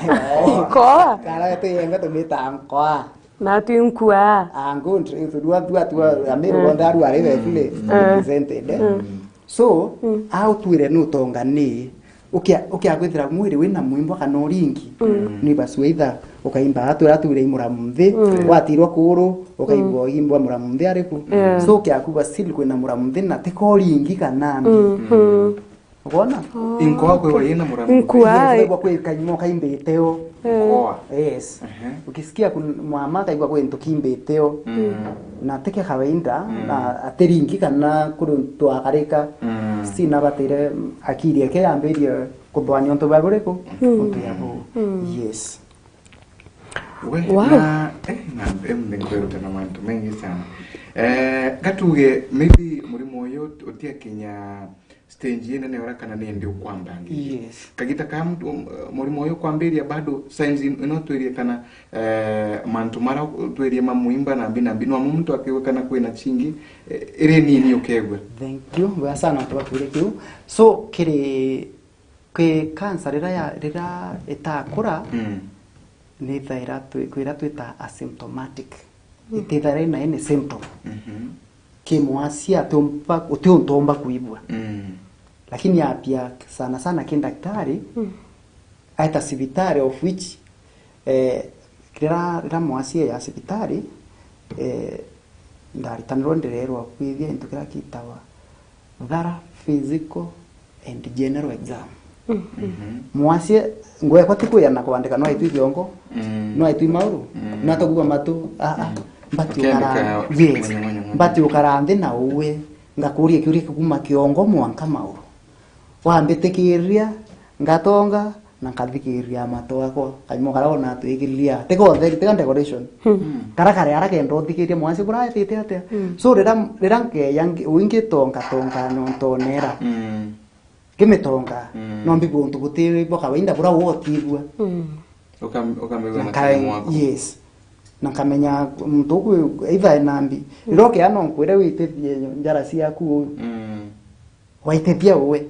Nkoa? Kara tu yenga tumita nkoa. Na tu nkwa. Ah, good. Itu dua dua tu amiri wonda aru ari vile represented. So, au twire no tonga ni ukia, ukia kwithira mwiri wina mwimbo kana uringi. Ni basua itha ukaimba atu atuire imuramu nthi, watirwa kuru, ukaigua uimba muramu nthi ariku. So, ukia kuba still kwina muramu nthi na tiko uringi kana ni. Ukona? Inkoa kwewa yina muramu nthi. Nkwa. Yes, kwewa kwi kaimo kaimbite u. Nkoa. Yes. Ukisikia kun-, mama kaigua kwi ntu kimbite u. Na tike kawaida, na atiringi kana kuri twakarika. Sina batire akiri eke yambirie kuthwania untu bwa buriku? Untu ya buu. Yes. We, wow. Na, eh, na, eh, ningweruta na mantu mengi sana. Eh, gatuge, maybe murimo uyu utiakinya stage inene ura kana ni ndi ukwambangiria. Yes. Kagita ka mtu, um, murimo uyu kwambiria bado signs in-, ino twirie kana, eh, mantu mara twirie mamuimba na mbi na mbi. No muntu akiuga kana kwina chingi, eh, iri nini ukegua. Thank you. Bwega sana tubakwire kiu. So, kiri Kwi cancer rira ya, rira itakura, ni thaira twi-, kwira twita asymptomatic. Itithaira ina any symptom. Ki mwasia atiumba, uti untu umba kuigua. Lakini apia sana sana ki daktari, aeta cibitari of which, eh, rira, rira mwasia ya cibitari, eh, ndaritanirwa ndirerwa kwithia into kiria kitawa thorough physical and general exam. Mwasie, ngwekwa ti kwiyana kwandika, no aitwi kiongo, no aitwi mauru, no atagua matu, a, a, mbati ukara, yes, mbati ukara nthi na uwe, ngakuria kiuria kikuma kiongo mwanka mauru. Wambitikiria, ngatonga, na nkathikiria mato akwa, kaimo kara ona atwikiria. Tiko theri, tika decoration. Kara kare ara kenda uthikiria mwansi bura etite atia. So, rira, rira nkeya ngi-, wingitonga tonga nontonera. Ngimitonga, no mbigua untu buti bwa kawaida bura wotigua. Ukam-, ukamigua na kari mwaku. Yes. Na nkamenya muntu uku either ena mbi. Rira ukea no nkwire witithie njara ciaku uyu. Waitithia uwe.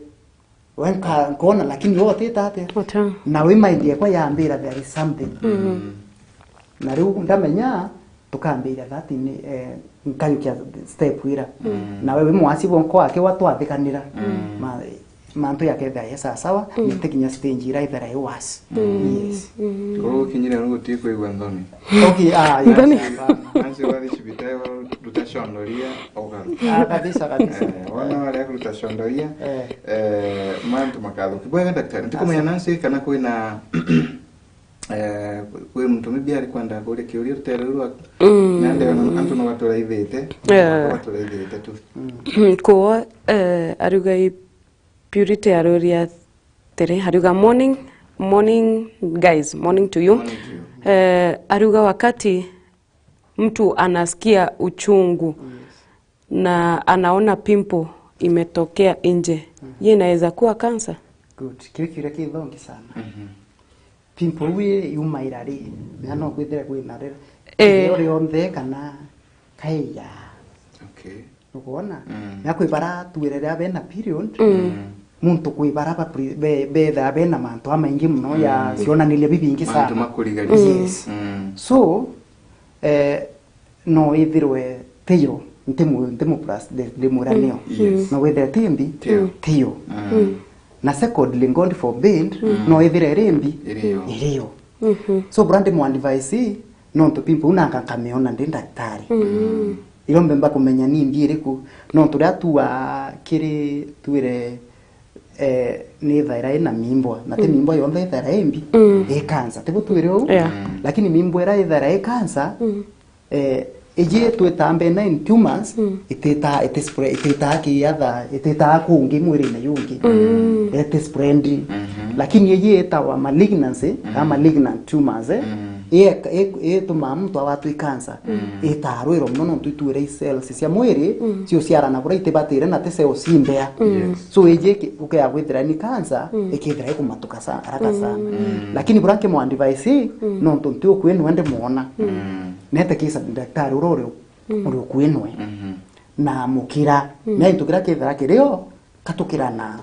We nka-, nkona, lakini we utita atia? Uta. Na wi mind yakwa yambira there is something. Na riu ndamenya, tukambira that ni, eh, nkayukia step ira. Na we wi mwasi bo nko akiwa twathikanira. Ma-, mantu yakethira ye sawa sawa, ni tikinya stage ira ithera i worse. Yes. Koguo ukinyire nu guti kwigua nthoni. Okay, ah, yes, hapana. Nansi wathi cibitari waruta condoria, ugaruka. Ah, kabisa, kabisa. Eh, wona waria kuruta condoria, eh, mantu makathuki. Bwega daktari, ntikumenya nansi kana kwina, eh, kwi muntu maybe ari kwenda kuria kiuria rutere ruru rwaku. Nande antu no baturaithite, baturaithite tu. Kuo, eh, aruga i Purity aruria atiri, ariuga, "Morning, morning guys, morning to you." Morning to you. Eh, ariuga, "Wakati mtu anasikia uchungu na anaona pimple imetokea nje, hiyo inaweza kuwa cancer?" Good. Kiu kiuria kithongi sana. Pimple wi yumaira ri? Na no kwithire kwina rira. Eh. Itheo rionthe kana kaiya. Okay. Nukwona? Na kwi bara twire riria bena period, muntu kwi bara ba pre-, be-, bethaa bena mantu amaingi muno ya cionaniria bibingi sana. Mantu makurigaria. Yes. So, eh, no ithirwe tiro ntimu, ntimu plus, ndi-, ndimwira nio. Yes. No withire ti mbi? Tio. Tio. Mm. Na secondly, God forbid, no ithire iri mbi? Irio. Irio. So, bura ndimu advise, nontu pimpu u nanga nkamiona ndi ndagitari. Iro mbemba kumenya ni mbi iriku, nontu riria tua kiri, twire, eh, ni ithaira ina mimbwa, na ti mimbwa yonthe ithaira i mbi, i cancer. Tibu twire uu? Yeah. Lakini mimbwa ira ithaira i cancer, eh, iji twitaa benign tumors, ititaa, iti spre-, ititaa kiatha, ititaa kungi mwirine yungi. Iti spread. Lakini iji itawa malignancy, kana malignant tumors, eh, i-, i-, itumaa muntu agwatwa i cancer. Itarwirwa mono nontu itwire i cells cia mwiri ciuciarana bura itibatire na ti cells cimbea. Yes. So iji ki-, ukea kwithira ni cancer, ikithira ikumatuka sa-, haraka sana. Lakini bura nkimu advise, nontu nti ukwinwe ndimwona. Nete kisa daktari uria uri, uri ukwinwe. Na mukira. Na into kira kithira kirio, katukirana.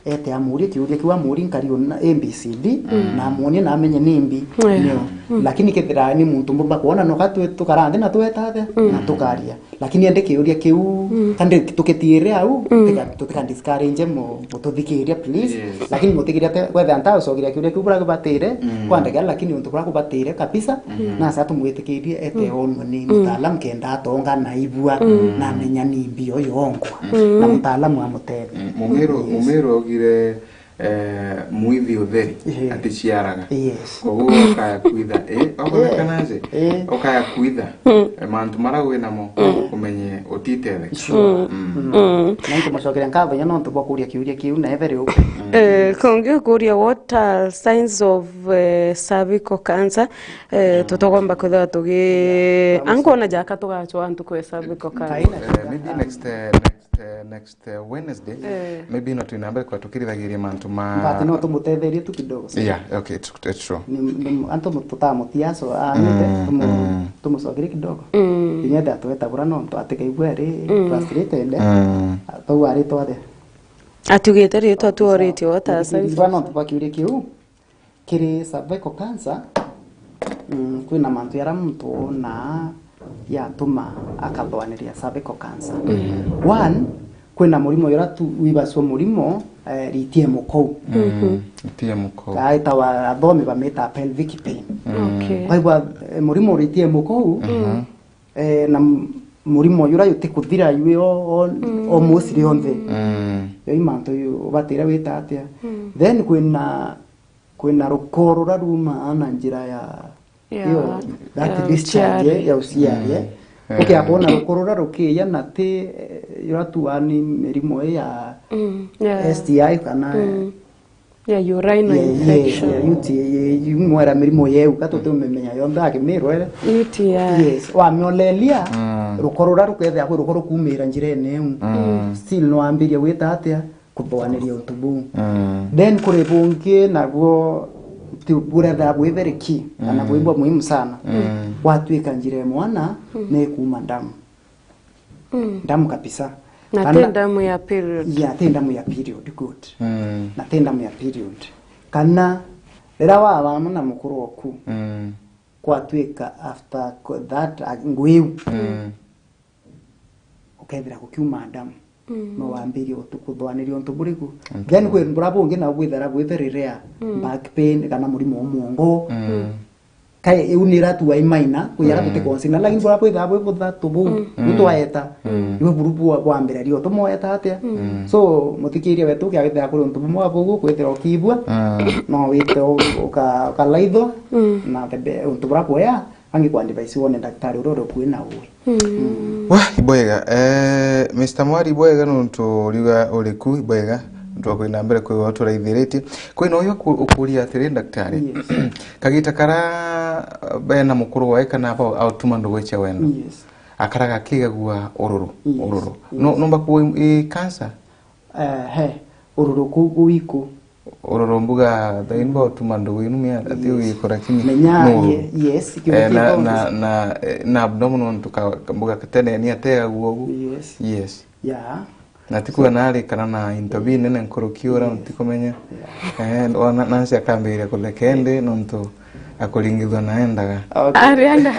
Ete amurie kiuria kiu, amurie nkari una A B C D, na amuonie na amenye ni mbi. Yeah. Nio. Lakini kethira ni muntu mbumba kwona, no ka twi-, tukara nthi na tweta atia, na tukaria. Lakini ende kiuria kiu, kandi tukitiire au, tika-, tutika discourage mu-, mututhikiria, please. Yes. Lakini mutikiria te, kwethira nta ucokeria kiuria kiu bura kubatire, kwa ndagera, lakini untu bura kubatire kabisa, nasa tumwitikirie ete onwe ni mutaalamu kenda atonga na ibua, na amenya ni mbi oyo onkwa, na mutaalamu amutethie. Mm, Mumiru, Mumiru augire, eh, mwithi utheri aticiaraga. Yes. Koguo ukaya kwitha, eh, okonekana nje, ukaya kwitha, eh, mantu mara wi namo, umenye utitetheka. Sure. Na nkimucokeria nkatho inya nontu bwa kuria kiuria kiu na ethe riu. Eh, kungi ukuria, what are signs of, eh, cervical cancer? Eh, tutogomba kwithirwa tugi-, ankona jaka tugacwa ntuku ya cervical cancer. Eh, maybe next, eh, next, eh, next, eh, Wednesday, maybe no twina mbere kwa tukirithagiria mantu ma. But no tumutetherie tu kidogo, sir. Yeah, okay, it's, it's true. Ni, ni, antu mu-, tutamutiaso, a, nite, tumu-, tumucokerie kidogo. Kinya ethira tweta bura nontu atikaigua ari frustrated, eh. Tau ari twathe. Atugite ritwa tu orite ota. Bwa nontu bwa kiuria kiu. Kiri cervical cancer, mm, kwina mantu jaria muntu onaa jatuma akathwaniria cervical cancer. One, kwina murimo juria tu wibasua murimo, eh, ritie mukou. Ritie mukou. Kaa itawa, athomi bamita pelvic pain. Okay. Kwa hivyo, eh, murimo ritie mukou, eh, na m-, murimo juria jutikuthira jwi o, o, almost rionthe. Yo i mantu ju-, ubatire wita atia. Then kwina kwina ruko ruria ruumaa na njira ya, ya, iyo, that ya discharge, uciari, ya uciari, eh. Ukia kwona ruko ruria rukiija na ti, eh, juria tuuga ni mirimo ii ya S T I kana, ya urine infection. Yes, ya U T I, ya, yu mwera mirimo yeu, ka tutimimenya yonthe akimirwere. U T I. Yes, wamiolelia, ruko ruria rukethira kwi ruko rukuumira njirene iu. Still no wambirie gwita atia? Kuthwaniria untu buu. Then kuri bungi nabuo ti burethaa bwi very key, kana bwi bwa muhimu sana. Gwatuika njira ya mwana ni kuuma ndamu. Ndamu kabisa. Na ti ndamu ya period. Yeah, ti ndamu ya period, good. Na ti ndamu ya period. Kana riria wabamana mukuru oku, gwatuika after that, a, ngugi iu. Ukethira gukiuma ndamu, no wambirie utu-, kuthwaniria untu buriku. Then kwi bura bungi nabo bwithira bwi very rare, back pain kana murimo wa muongo. Kai iu ni iratua imaina, kwi ara tuti consider, lakini bura bwithira bwi buthatu buu, butwaeta, iwe buru bwa-, bwambiraria utumweta atia? So, muthikiria wetu, ukiagithira kuri untu bumwe bwa bugu, kwithira ukibua, no wite u-, uka-, ukalaithwa, na the be-, untu bura bwea, angi kwa advice wone ndagitari uria uri ukui na uwe. Wa, ibwega. Eh, Mister Mwari, ibwega nontu uriuga uri ku, ibwega. Nontu wa kwina mbere kwi watu raithiritie. Kwina uyu aku-, ukuria atiri, ndagitari. Yes. Kagita kara, eh, bena mukuru wae kana aba autuma ndugu cia wendo. Yes. Akaraga akigagua ururu, yes, ururu. No, yes. Nomba kuwa i, i cancer? Eh, he, ururu ku, ku iku. Ururu mbuga, thaini bautuma ndugu inu mia, ati, yes, wiko, lakini nuru. Ye-, yes, eh, na, na, na, eh, na abdomen nontu ka, ka mbuga katene ni ateagua ugu. Yes. Yes. Yeah. Na tikuga nari kana na into binene nkuruki ura, yes, ntikumenya. Yeah. Eh, wana, nansi akambiria kutheka indi nontu akuringithua na endaga. Okay. Arienda.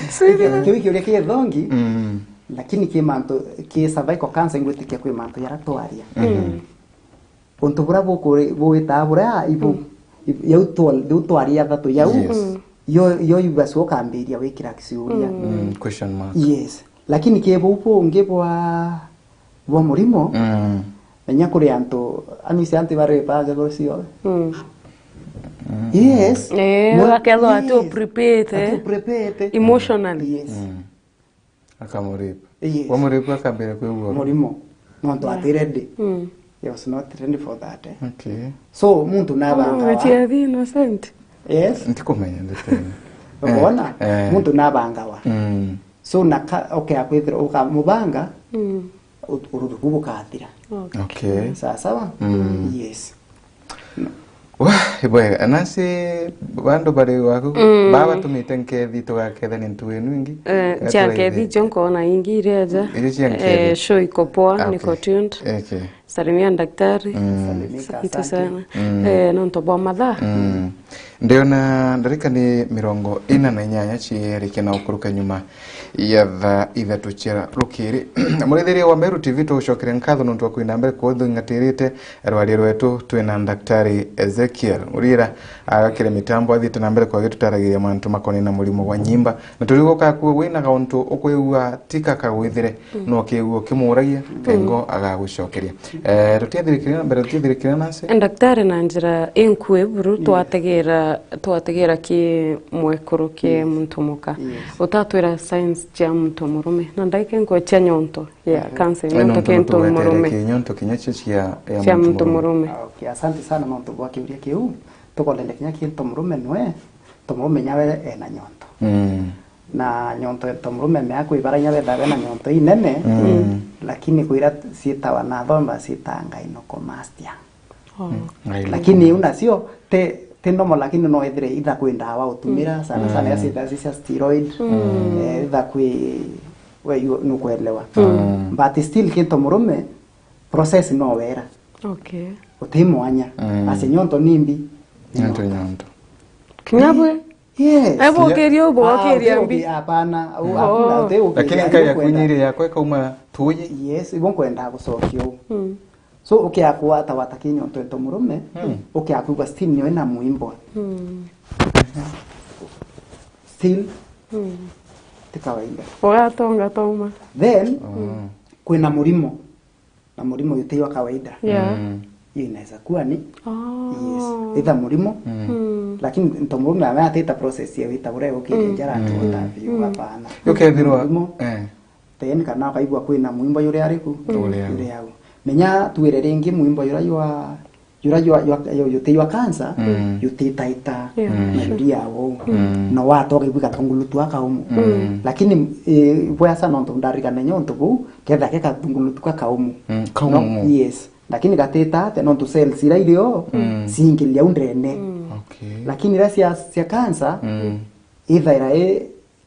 Serious? Kiu kiuria ki thongi, Mm. lakini ki mantu, ki cervical cancer ingwitikia kwi mantu jaria twaria. Mhm. Untu buria bukuri-, buitaa buria ibu, Mm. ibu, yau twa-, riu twaria athatu yau, Yes. Mm. yo, yo ibasu ukambiria wikira ciuria. Mm. Mm, question mark. Yes. Lakini ki buu bungi bwa, bwa murimo, Mm. menya kuri antu, anise anti bari bage gucio. Mm. Mm. Yes. Eh, Mwa-, akethwa ati yes. uprepare, Ati uprepare. Emotionally. Yes. Mm. Akamuripa. Yes. Wamuripa akambira kwigua. Murimo. Nontu Yeah. ati ready. Mm. He was not ready for that, eh. Okay. So, muntu nabangawa. Umetia the innocent. Yes. Ntikumenya nditene. Ukoona? Eh, eh. Muntu nabangawa. Mm. So, na ka-, okay, akwithira ukamubanga, Mm. u-, ururu bu bukathira. Okay. Okay. Sawa sawa? Mm. Yes. Wah, ibwega. Nasi bandu bari waku, Mm. baba tumite nkethi tugakethania ntu wenu ingi. Eh, cia nkethi cio nkoona ingi iria ja. Iria cia nkethi. Eh, show iko poa, Okay. niko tuned. Okay. Salimia daktari. Mm. Salimika, Asante asante. sana. Mm. Eh, nontu bwa mathaa. Mm. Ndiona ndarika ni mirongo ina na inyanya cierikia na ukuruka nyuma ya thaa ithatu cia rukiri. Murithiria wa Meru T V, tugucokeria nkatho nontu wa kwina mbere kuthungatirite rwaria rwetu. Twina Daktari Ezekiel Murira agakire mitambo, athiite na mbere kwagitutaragiria mantu makonainie na murimo wa nyimba. Na turiuga ukakuo wina gauntu ukwigua ti kakagwithire, Mm. no kiigua ukimuragia, Mm. kengo agagucokeria. Eh, tutiathirikire na mbere, tutiathirikire nasi? Daktari, na njira inkui buru, Mm. twategera, twategera ki mwekuru, ki Yes. muntu muka. Yes. Utatwira signs cia muntu murume. Na ndaike nkwe cia nyonto, ya Mhm. cancer, Eh, nyonto nontu kintu nontu wetere murume. Ki nyonto kinya cio cia, ya Cia muntu muntu murume. murume. Ah, okay, asante sana nontu bwa kiuria kiu. Tukolende kinya kintu murume nwe, muntu murume nyawe ena nyonto. Mm. Na nyonto muntu murume mea kwibara inya bethaga bena nyonto inene, Mm. lakini kwira ciitawa na thomba ciitaa gynecomastia. Oh. Mm. Lakini iu nacio ti, ti normal, lakini no ethire itha kwi ndawa utumira, Mm. sana sana Mm. ya ciita cia steroid, Mm. eh, itha kwi, we, you, nukwelewa. Mm. But still kintu murume, process no wera. Okay. Uti mwanya. Mm. Acio nyonto ni mbi. Nyonto, nyonto. Kinya bwe? Yes. Ebo ukiria ubo Ah, ukiria uti mbi. Uti, hapana. U-, Oh. hakuna, uti ukiria, Lakini ngai ibo yaku kwenda. Nyiri yakwa ikauma tuyi. Yes, ibo nkwenda gucokia u. Mm. So, ukiakwata wata kinyonto muntu murume, Mm. ukiakwigua still nio ina mwimbwa. Mm. Still, Mm. ti kawaida. Ugatonga toma. Then, Mm. kwina murimo. Na murimo uyu ti wa kawaida. Yeah. Mm. Hiyo inaweza kuwa ni Oh. Yes. Either murimo, Mm. Mm. lakini muntu murume ame atita process ya wita uria ukiria Mm. njara Mm. atuota biu Mm. hapana. Ukethirwa, Murimo, eh. Then kana ukaigua kwina mwimbo yuri ariku, Uria. Yuri au. Menya twire ringi mwimbo yura ywa, yura ywa, ywa, ywa, yuti ywa cancer, Mm. yutitaita, Yeah. Mm. na yuri au. Mm. No watoka igwika tungulu twa kaumu. Mm. Lakini, eh, bwesa nontu ndarikana nyontu buu, ketha ke kathungulutu ka kaumu. Mm, kaumu. No, yes. Lakini gatita ate nontu cells ira irio Mm. ciingiria u ndene. Mm. Okay. Lakini ira cia, cia cancer, Mm. ithaira i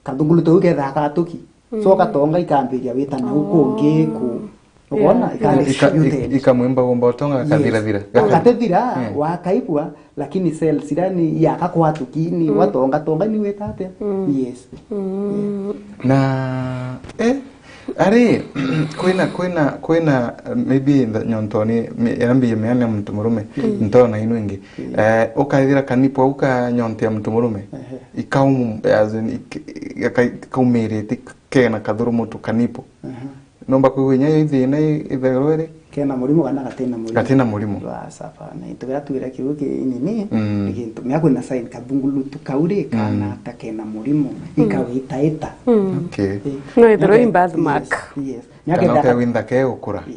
kathungulutu kau kethaa katuki. So Mm. gatonga ikambiria wita nau Oh. kungi ku. Ukoona? Yeah. Ika-, Ikambia ika-, ciuteni. Ikamwimba gomba utonga Yes. Gakathira thira. Gate- Gatethira, Mm. wakaigua, lakini cells ira ni yaka kwatuki ni Mm. watonga tonga ni wita atia? Mm. Yes. Mm. Na, eh, ari, kwina, kwina, kwina, maybe ntha-, nyontoni, mi-, yambie miana ya muntu murume, Mm. ntona inu ingi. Mm. Eh, ukaithira kanipo au ka nyonto ya muntu murume, Ehe. ikaumu, as in, ik-, ika-, ikaumirite, kena kathuru mutu kanipo. Ehe. Nomba kwigua inya yo ithina i-, itherwe ri? Kena murimo kana gatina murimo? Gatina murimo. Bas, hapana. Into biria twire kiu ki nini, Mm. ni gintu. Mea kwina sign kathungulutu kau ri, kana Mm. ata kena murimo, Mm. ikawitaita. Mm. Okay. Eh, No ithirwe nyake-, i birthmark. Yes, yes. Kana nyake ndaka- ukewintha ke ukura. Yes.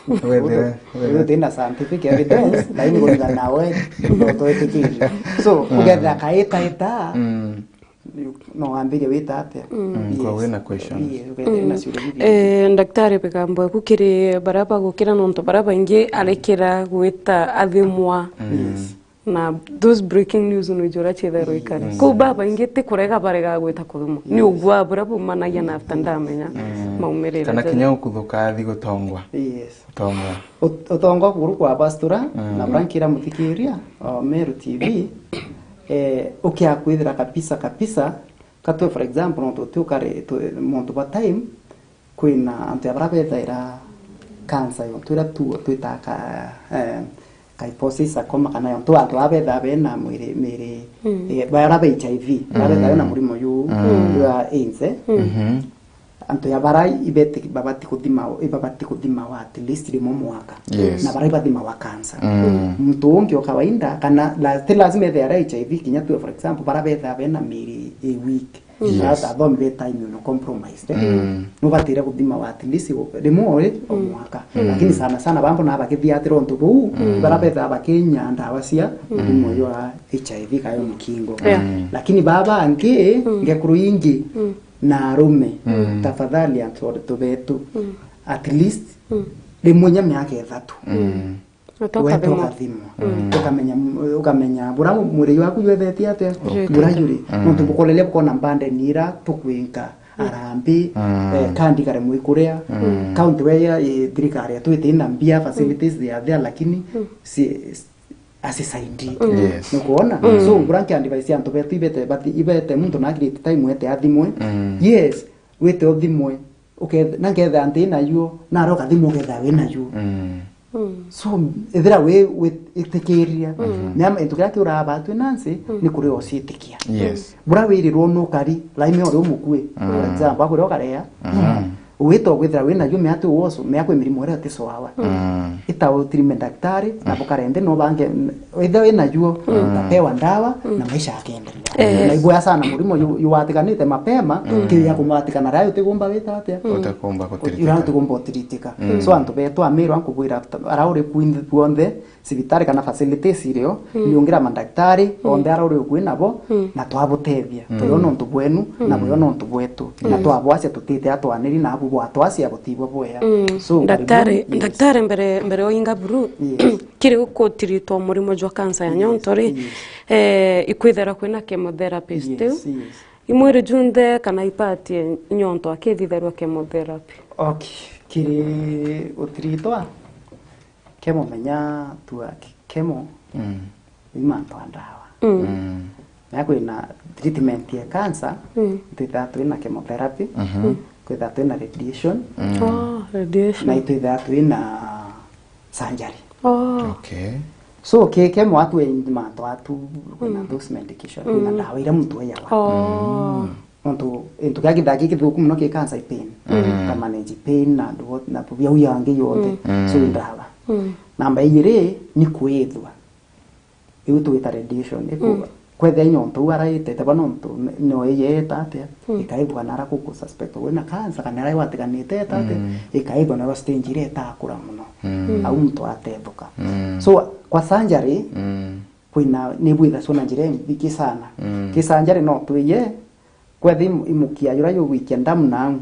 Wethire, Uyu wethire. Uyu utina scientific evidence, lakini kulingana nawe, no twitikirie. So, Mm. ukethira kaitaita, Mm. no wambirie wita atia? Mm. Mm, kwa Yes. wina question. Yes, ukethira Mm. na ciuria bibi. Eh, daktari, bigambo eku kiri baria bagukira nontu baria baingi arekera gwita athimwa. Mm. Yes. Na those breaking news no ijura ciethairwa ikari. Mm. Kou babaingi ti kurega barega gwita kuthimwa. Ni Yes. ugwa buria bumanagia na after ndamenya Mm. maumirira Kana jaria. kinya ukuthuka athi gutongwa. Yes. Gutongwa. Ut-, utongwa kuru kwa pastora, Mm. na buria nkira muthikiria, o Meru T V, eh, ukia kwithira kabisa, kabisa, Ka twe, for example, no tuti ukari, tu, muntu bwa time, kwina antu ya bara bethaira cancer yo, twira tuo twita ka, eh, kyphosis sarcoma, kana yo tu antu ba betha bena mwiri, miri, mm, eh, bara ba H I V, bara betha bena murimo yu, mm, jwa AIDS, eh. Mhm. Antu ya bara ibeti, babati kuthima, ibabati kuthimawa at least rimwe mwaka. Yes. Na bara ibathimawa cancer. Mm. Muntu ungi o kawaida, kana la, ti lazima ethe ara H I V, kinya tu, for example, bara betha bena miri i weak. Yes. Athomi beta immunocompromised, eh? Mm. Nubatire kuthima wa at least rimwe o ri o mwaka. Mm. Lakini sana sana bambo na bakithia atira untu buu, mm, bara betha bakinya ndawa cia, mm, murimo jwa H I V kayo mukingo. Yeah. Mm. Lakini baba bangi, mm, ngekuru ingi, mm, na arume, mm, tafadhali antu ori tubetu, mm, at least, mm, rimwe nya miaka ithatu. Mm. Weta ukathimwa. Weta ukathimwa. Mm. Ukamenya, ukamenya bura mwiri waku jwethetie atia, juri, bura juri. Mm. Nontu bukoreria bukona mbande nira tukwinka, mm, arambi, mm, eh, kandi kare mwikuria. Mm. County we ya, eh, thirikari yetu iti na mbia, facilities they are there, lakini, mm, si, asisaidii. Mm. Yes. Nukwona? Mm. So, bura nki advice antu betu ibete, but ibete muntu na create time ete athimwe. Mm. Yes, wite uthimwe. Ukethe-, na nkethira nti najuo, nara ukathimwa ukethira wi najuo. Mm. Mm. So, ethira wi, wi, itikiria. Mm. Ni ama, into kiria kiuraga batwi na nsi, mm, ni kuria uciitikia. Yes. Bura wirirwo nukari, laime uri umukui. Mm. For example, akuria ukaria. Mm. Wita ukwithira wi najuo, mea ti uwosu, mea kwi mirimo iria uticoawa. Mm. Ita utirime daktari, na bukare nthi, no bange, ethira wi najuo, mm, utapewa ndawa, mm, na maisha yake. Eh. Na igwea sana murimo yu-, yuwatikanite mapema, mm, kiu ya kumwatikana rayo utigumba wita atia? Utakumba kutiritika. Ura utigumba utiritika. Mm. So antu betu amirwa nkubwira ta-, ara uri kuinthe kuonthe, cibitari kana facilities irio, mm, niungira mandaktari, mm, onthe ara uri ukui nabo, mm, na twabutethia. Mm. Tuyo nontu bwenu, mm, na buyo nontu bwetu. Na, mm, twabwacia tutite atwaniri na abu bwatwacia butibwa bwea. Mm. So, daktari, karibu, yes, daktari mbere, mbere oinga buru, yes. Kiri gukutiritwa murimo jwa cancer ya, yes, nyonto ri, yes. Eh, ikwithirwa kwina chemotherapist. Yes, yes. I mwiri junthe kana ipati ya nyonto akithitherwa chemotherapy? Okay, kiri utiritwa, chemo menya tu aki-, chemo, mm, i mantu a ndawa. Mm. Mm. Na kwina treatment ya cancer, mm, twithaa twina chemotherapy, mhm, mm, kwithaa twina radiation, mm, oh, radiation, na itwithaa twina surgery. Oh. Okay. So, ki-, chemo atu e mantu atu, kwina, mm, those medication, kwina, mm, ndawa iria muntu eyawa. Oh. Mm. Nontu into kia kithaa ki kithuku muno ki cancer i pain. Mm. Ka manage pain na andu bo-, na biau yangi yonthe. Mm. So, i ndawa. Mm. Namba ijiri ni kwithwa. Iu twita radiation. Iku-, mm, kwethia nyonto u araitete ba nontu n-, no iyeta atia, mm, ikaithwa nara kuku suspect wina cancer, kana ara iwatiganite eta atia, mm, ikaithwa naro stage iria itakura muno. Mm. Au muntu atethuka. Mm. So, kwa surgery, mm, kwina, ni bwithacwa na njira imbiki sana. Mm. Ki surgery no twiye, kwethia im-, imukia jura yugwikia ndamu nau,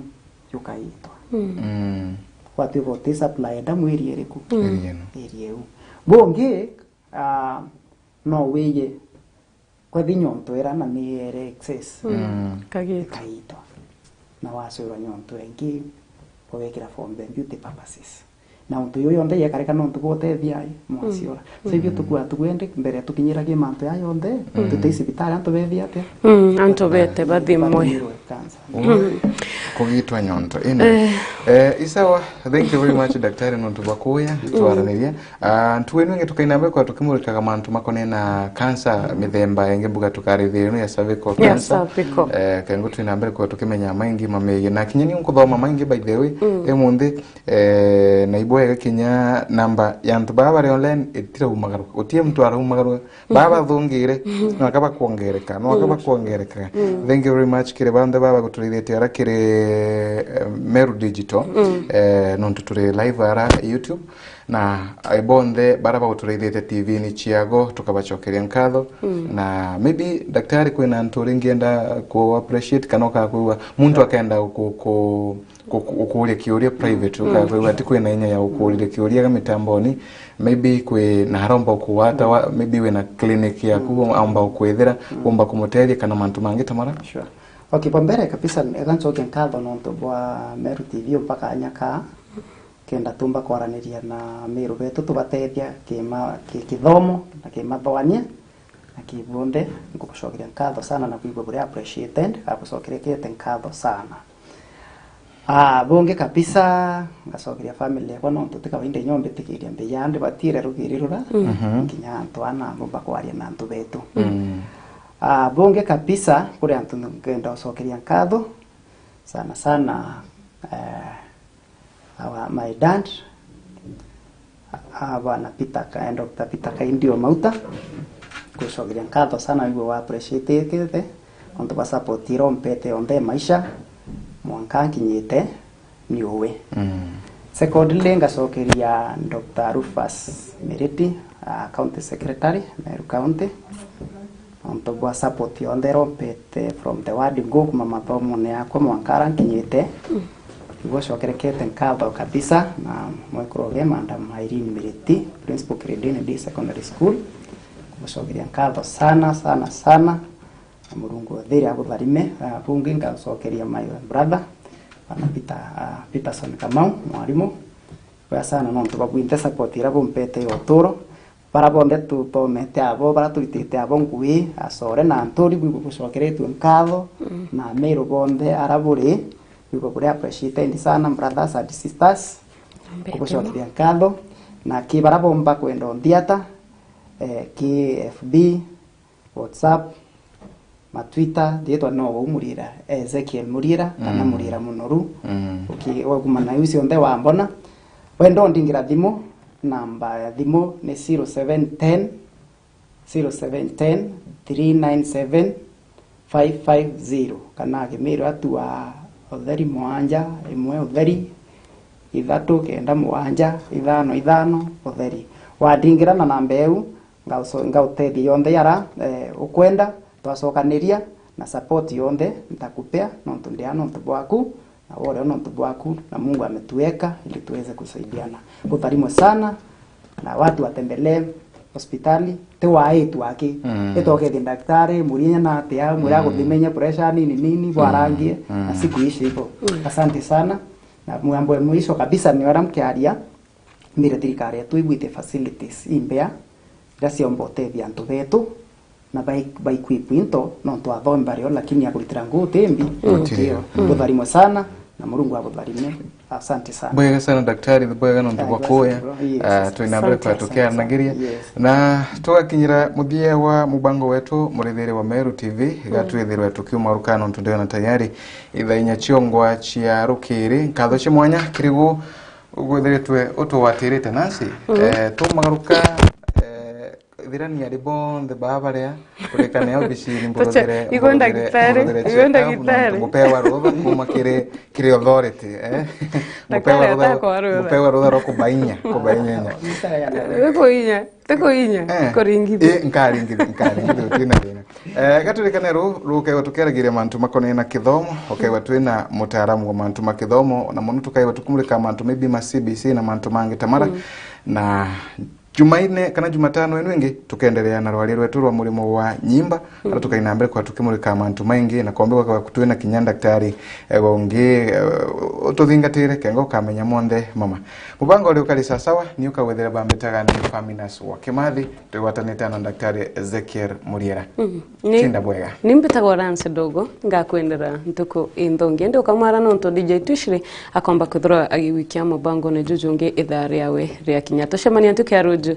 jukaitwa. Mm. Mm. Gwatwika uti supply ndamu area iriku? Mm. Area ino. Area iu. Bungi, ah, no wiye, kwethi nyonto ira na ni ere excess. Mm. Mm. Kagitwa. Ikaitwa. Na wacwirwa nyonto ingi, ugekira for the beauty purposes. Na untu yu yonthe yekarika nontu bwa utethia ai, mwaciora. Mm. So, ibio tukua tugwende mbere tukinyiragie mantu ya yonthe, mm, tutei cibitari antu bethi atia? Mm, antu bete bathimwe. Bathimirwe cancer. Mm. Kugitwa nyonto. Ine. Eh. Eh, isawa, thank you very much, daktari, nontu bwa kuya, mm, twaraniria. Ah, ntuku ino ingi tukaina mbere kwa tukimurikaga mantu makonena cancer, mithemba ingi mbuga tukarithiria ino ya cervical cancer. Ya cervical. Eh, kengu twina mbere kwa tukimenya maingi mameye. Na kinya ni nkuthoma maingi, by the way, mm, emunthi, eh, na ibwega kinya namba ya antu baa bari online itiraumagarwa. Utie muntu araumagarwa. Baa bathungire, no aka bakwongereka, no aka bakwongereka. Mm. Thank you very much kiri banthe baba guturithitie ara kiri, eh, Meru Digital, mm, eh, nontu turi live ara YouTube. Na, eh, bonthe bara baguturithitie T V-ini ciago, tukabacokeria nkatho. Mm. Na maybe, daktari, kwina antu ringi enda ku appreciate kana ukakwigua muntu akenda ku, ku, ku, ku, ukuria kiuria private, mm, ukakwigua ati kwina inya ya ukuria kiuria ga mitamboni, maybe kwi na aromba ukuwata wa, maybe wina clinic yaku, mm, aomba ukwithira, mm, umba kumutethia kana mantu mangi ta mara? Sure. Okay, bwa mbere kabisa, ega ncoke nkatho nontu bwa Meru T V umpa kanya ka, kenda tumba kwaraniria na Meru betu, tubatethia kima-, ki-, kithomo na kimathoania. Na ki bunthe, nkubucokeria nkatho sana na kwigua buri appreciated, abucokerekete nkatho sana. Ah, bungi kabisa, ngacokeria family yakwa nontu ti kawaida inya umbitikiria mbiya, ndibatire rugiri rura, Mhm. nkinya antu ana mbumba kwaria na antu betu. Mm. Ah, bungi kabisa, kuri antu nkenda gucokeria nkatho, sana sana, eh, our, my dad, a, a, bwana Peter Ka-, Doctor Peter Kaindio Mauta, ngucokeria nkatho sana, igwe wa appreciate-ete, nontu bwa support iria umpete yonthe ya maisha, mwanka nkinyite ni uwe. Mm. Secondly, ngacokeria Doctor Rufus Miriti, a, County Secretary, Meru County, nontu bwa support yonthe iria umpete from the word go kuma mathomone yakwa mwanka ara nkinyite. Mm. Ibucokerekete nkatho kabisa, na mwekuru uge Madam Irene Miriti, Principal Kiridini Day Secondary School, ngucokeria nkatho sana, sana, sana, na Murungu uthire abutharime. Ah, bungi ngacokeria my brother, bwana Peter, ah, Peterson Kamau, mwarimu, wega sana nontu bwa bwinthe support iria bumpete ya uturo. Bara bonthe tuthomete abo, bara turitite abo ngui, acore na nturi, bwigwe bucokeretue nkatho, Mm. na Ameru bonthe ara buri, bwigwe buri appreciated sana, brothers and sisters. Mbere kubucokeria nkatho, na ki bara bomba kwenda unthiata, eh, ki F B, WhatsApp, ma Twitter, ndiitwa no uu Murira, Ezekiel Murira, kana Mm. Murira Munoru. Mm. Uki-, wakumana iu cionthe wambona. Wenda undingira thimu, namba ya thimu ni zero seven ten, zero seven ten, three nine seven, five five zero, kana Kimiru atua utheri mwanja, imwe utheri, ithatu, kenda, mugwanja, ithano, ithano, utheri. Wandingira na namba iu, ngauso-, ngautethia yonthe yara, eh, ukwenda, twacokaniria na support yonthe ntakupea, nontu ndia nontu bwaku, na wore nontu bwaku, na Mungu ametuweka ili tuweze kusaidiana. Utharimwe sana, na watu watembelee hospitali, ti waitwa aki. Mm. Itokethia daktari, murie na atia, mwira Mm. guthimenya pressure nini nini, bwarangie, Mm. na siku icio ibo. Mm. Asante sana, na mwambo mwisho kabisa ni ora mkiaria, mbire thirikari yetu igwite facilities imbea, iria ciomba utethia antu betu, na bai-, baikuipwi into, nontu athomi bario, lakini ya kuritira nguu ti mbi. Mm. Ndio. Mm. Butharimwe sana, na Murungu abutharime. Asante sana. Bwega sana daktari, bwega nontu bwa kuya. Yes, asante, bro. Yes, ah, twina mbere asante, kwa asante sana. Tukiaranagiria. Yes. Na tugakinyira muthia wa mubango wetu, murithiri wa Meru T V, Mm. igatwithirwe tukiumaruka nontu ndiona tayari ithaa inya ciongwa cia rukiri. Nkatho cia mwanya kirigu gwithiritwe utuwatirite nasi. Mm. Eh, tumagaruka, eh, thirani ari bonthe baa baria, kurikane obicini, Tuche-, mburuthere, igwe mburuthere, ndagitari, mburuthere igwe check up, ndagitari. Mupewa rutha kuma kiri, kiri authority, eh? Daktari Mupewa rutha, atakwa rutha. Mupewa rutha rwa kubainya, kubainya inya. Tikuinya, tikuinya, Eh. kuringithia. Eh, nkaringithia, nkaringithia, utina thina. Eh, gaturikane ru, rukegwa tukiaragiria mantu makonene na kithomo, ukegwa twina mutaaramu wa mantu ma kithomo, na muno tukegwa tukumurika mantu maybe ma C B C na mantu mangi ta mara. Mm. Na Jumaine kana Jumatano ino ingi, tukenderea na rwari rwetu rwa murimo wa nyimba, mm, ara tukaina mbere kwa tukimurika mantu maingi, na kombe gwakwa twina kinya daktari, eh, gongi, eh, ututhingatire, kenga ukamenya monthe mama. Mubango uri ukari sasawa, ni ukagwethera bambitaga ni Faminas wa Kimathi, twigwatanite na daktari Ezekiel Muriera. Mm. Ni, Tinda bwega. Ni mbitagwa Lance Dogo, ngakwendera ntuku inthongi. Ndi ukamwara nontu D J Tushri akomba kwithirwa agigwikia mubangone jujungi ithaa riawe riakinya. Tucemania ntuku ya ruju.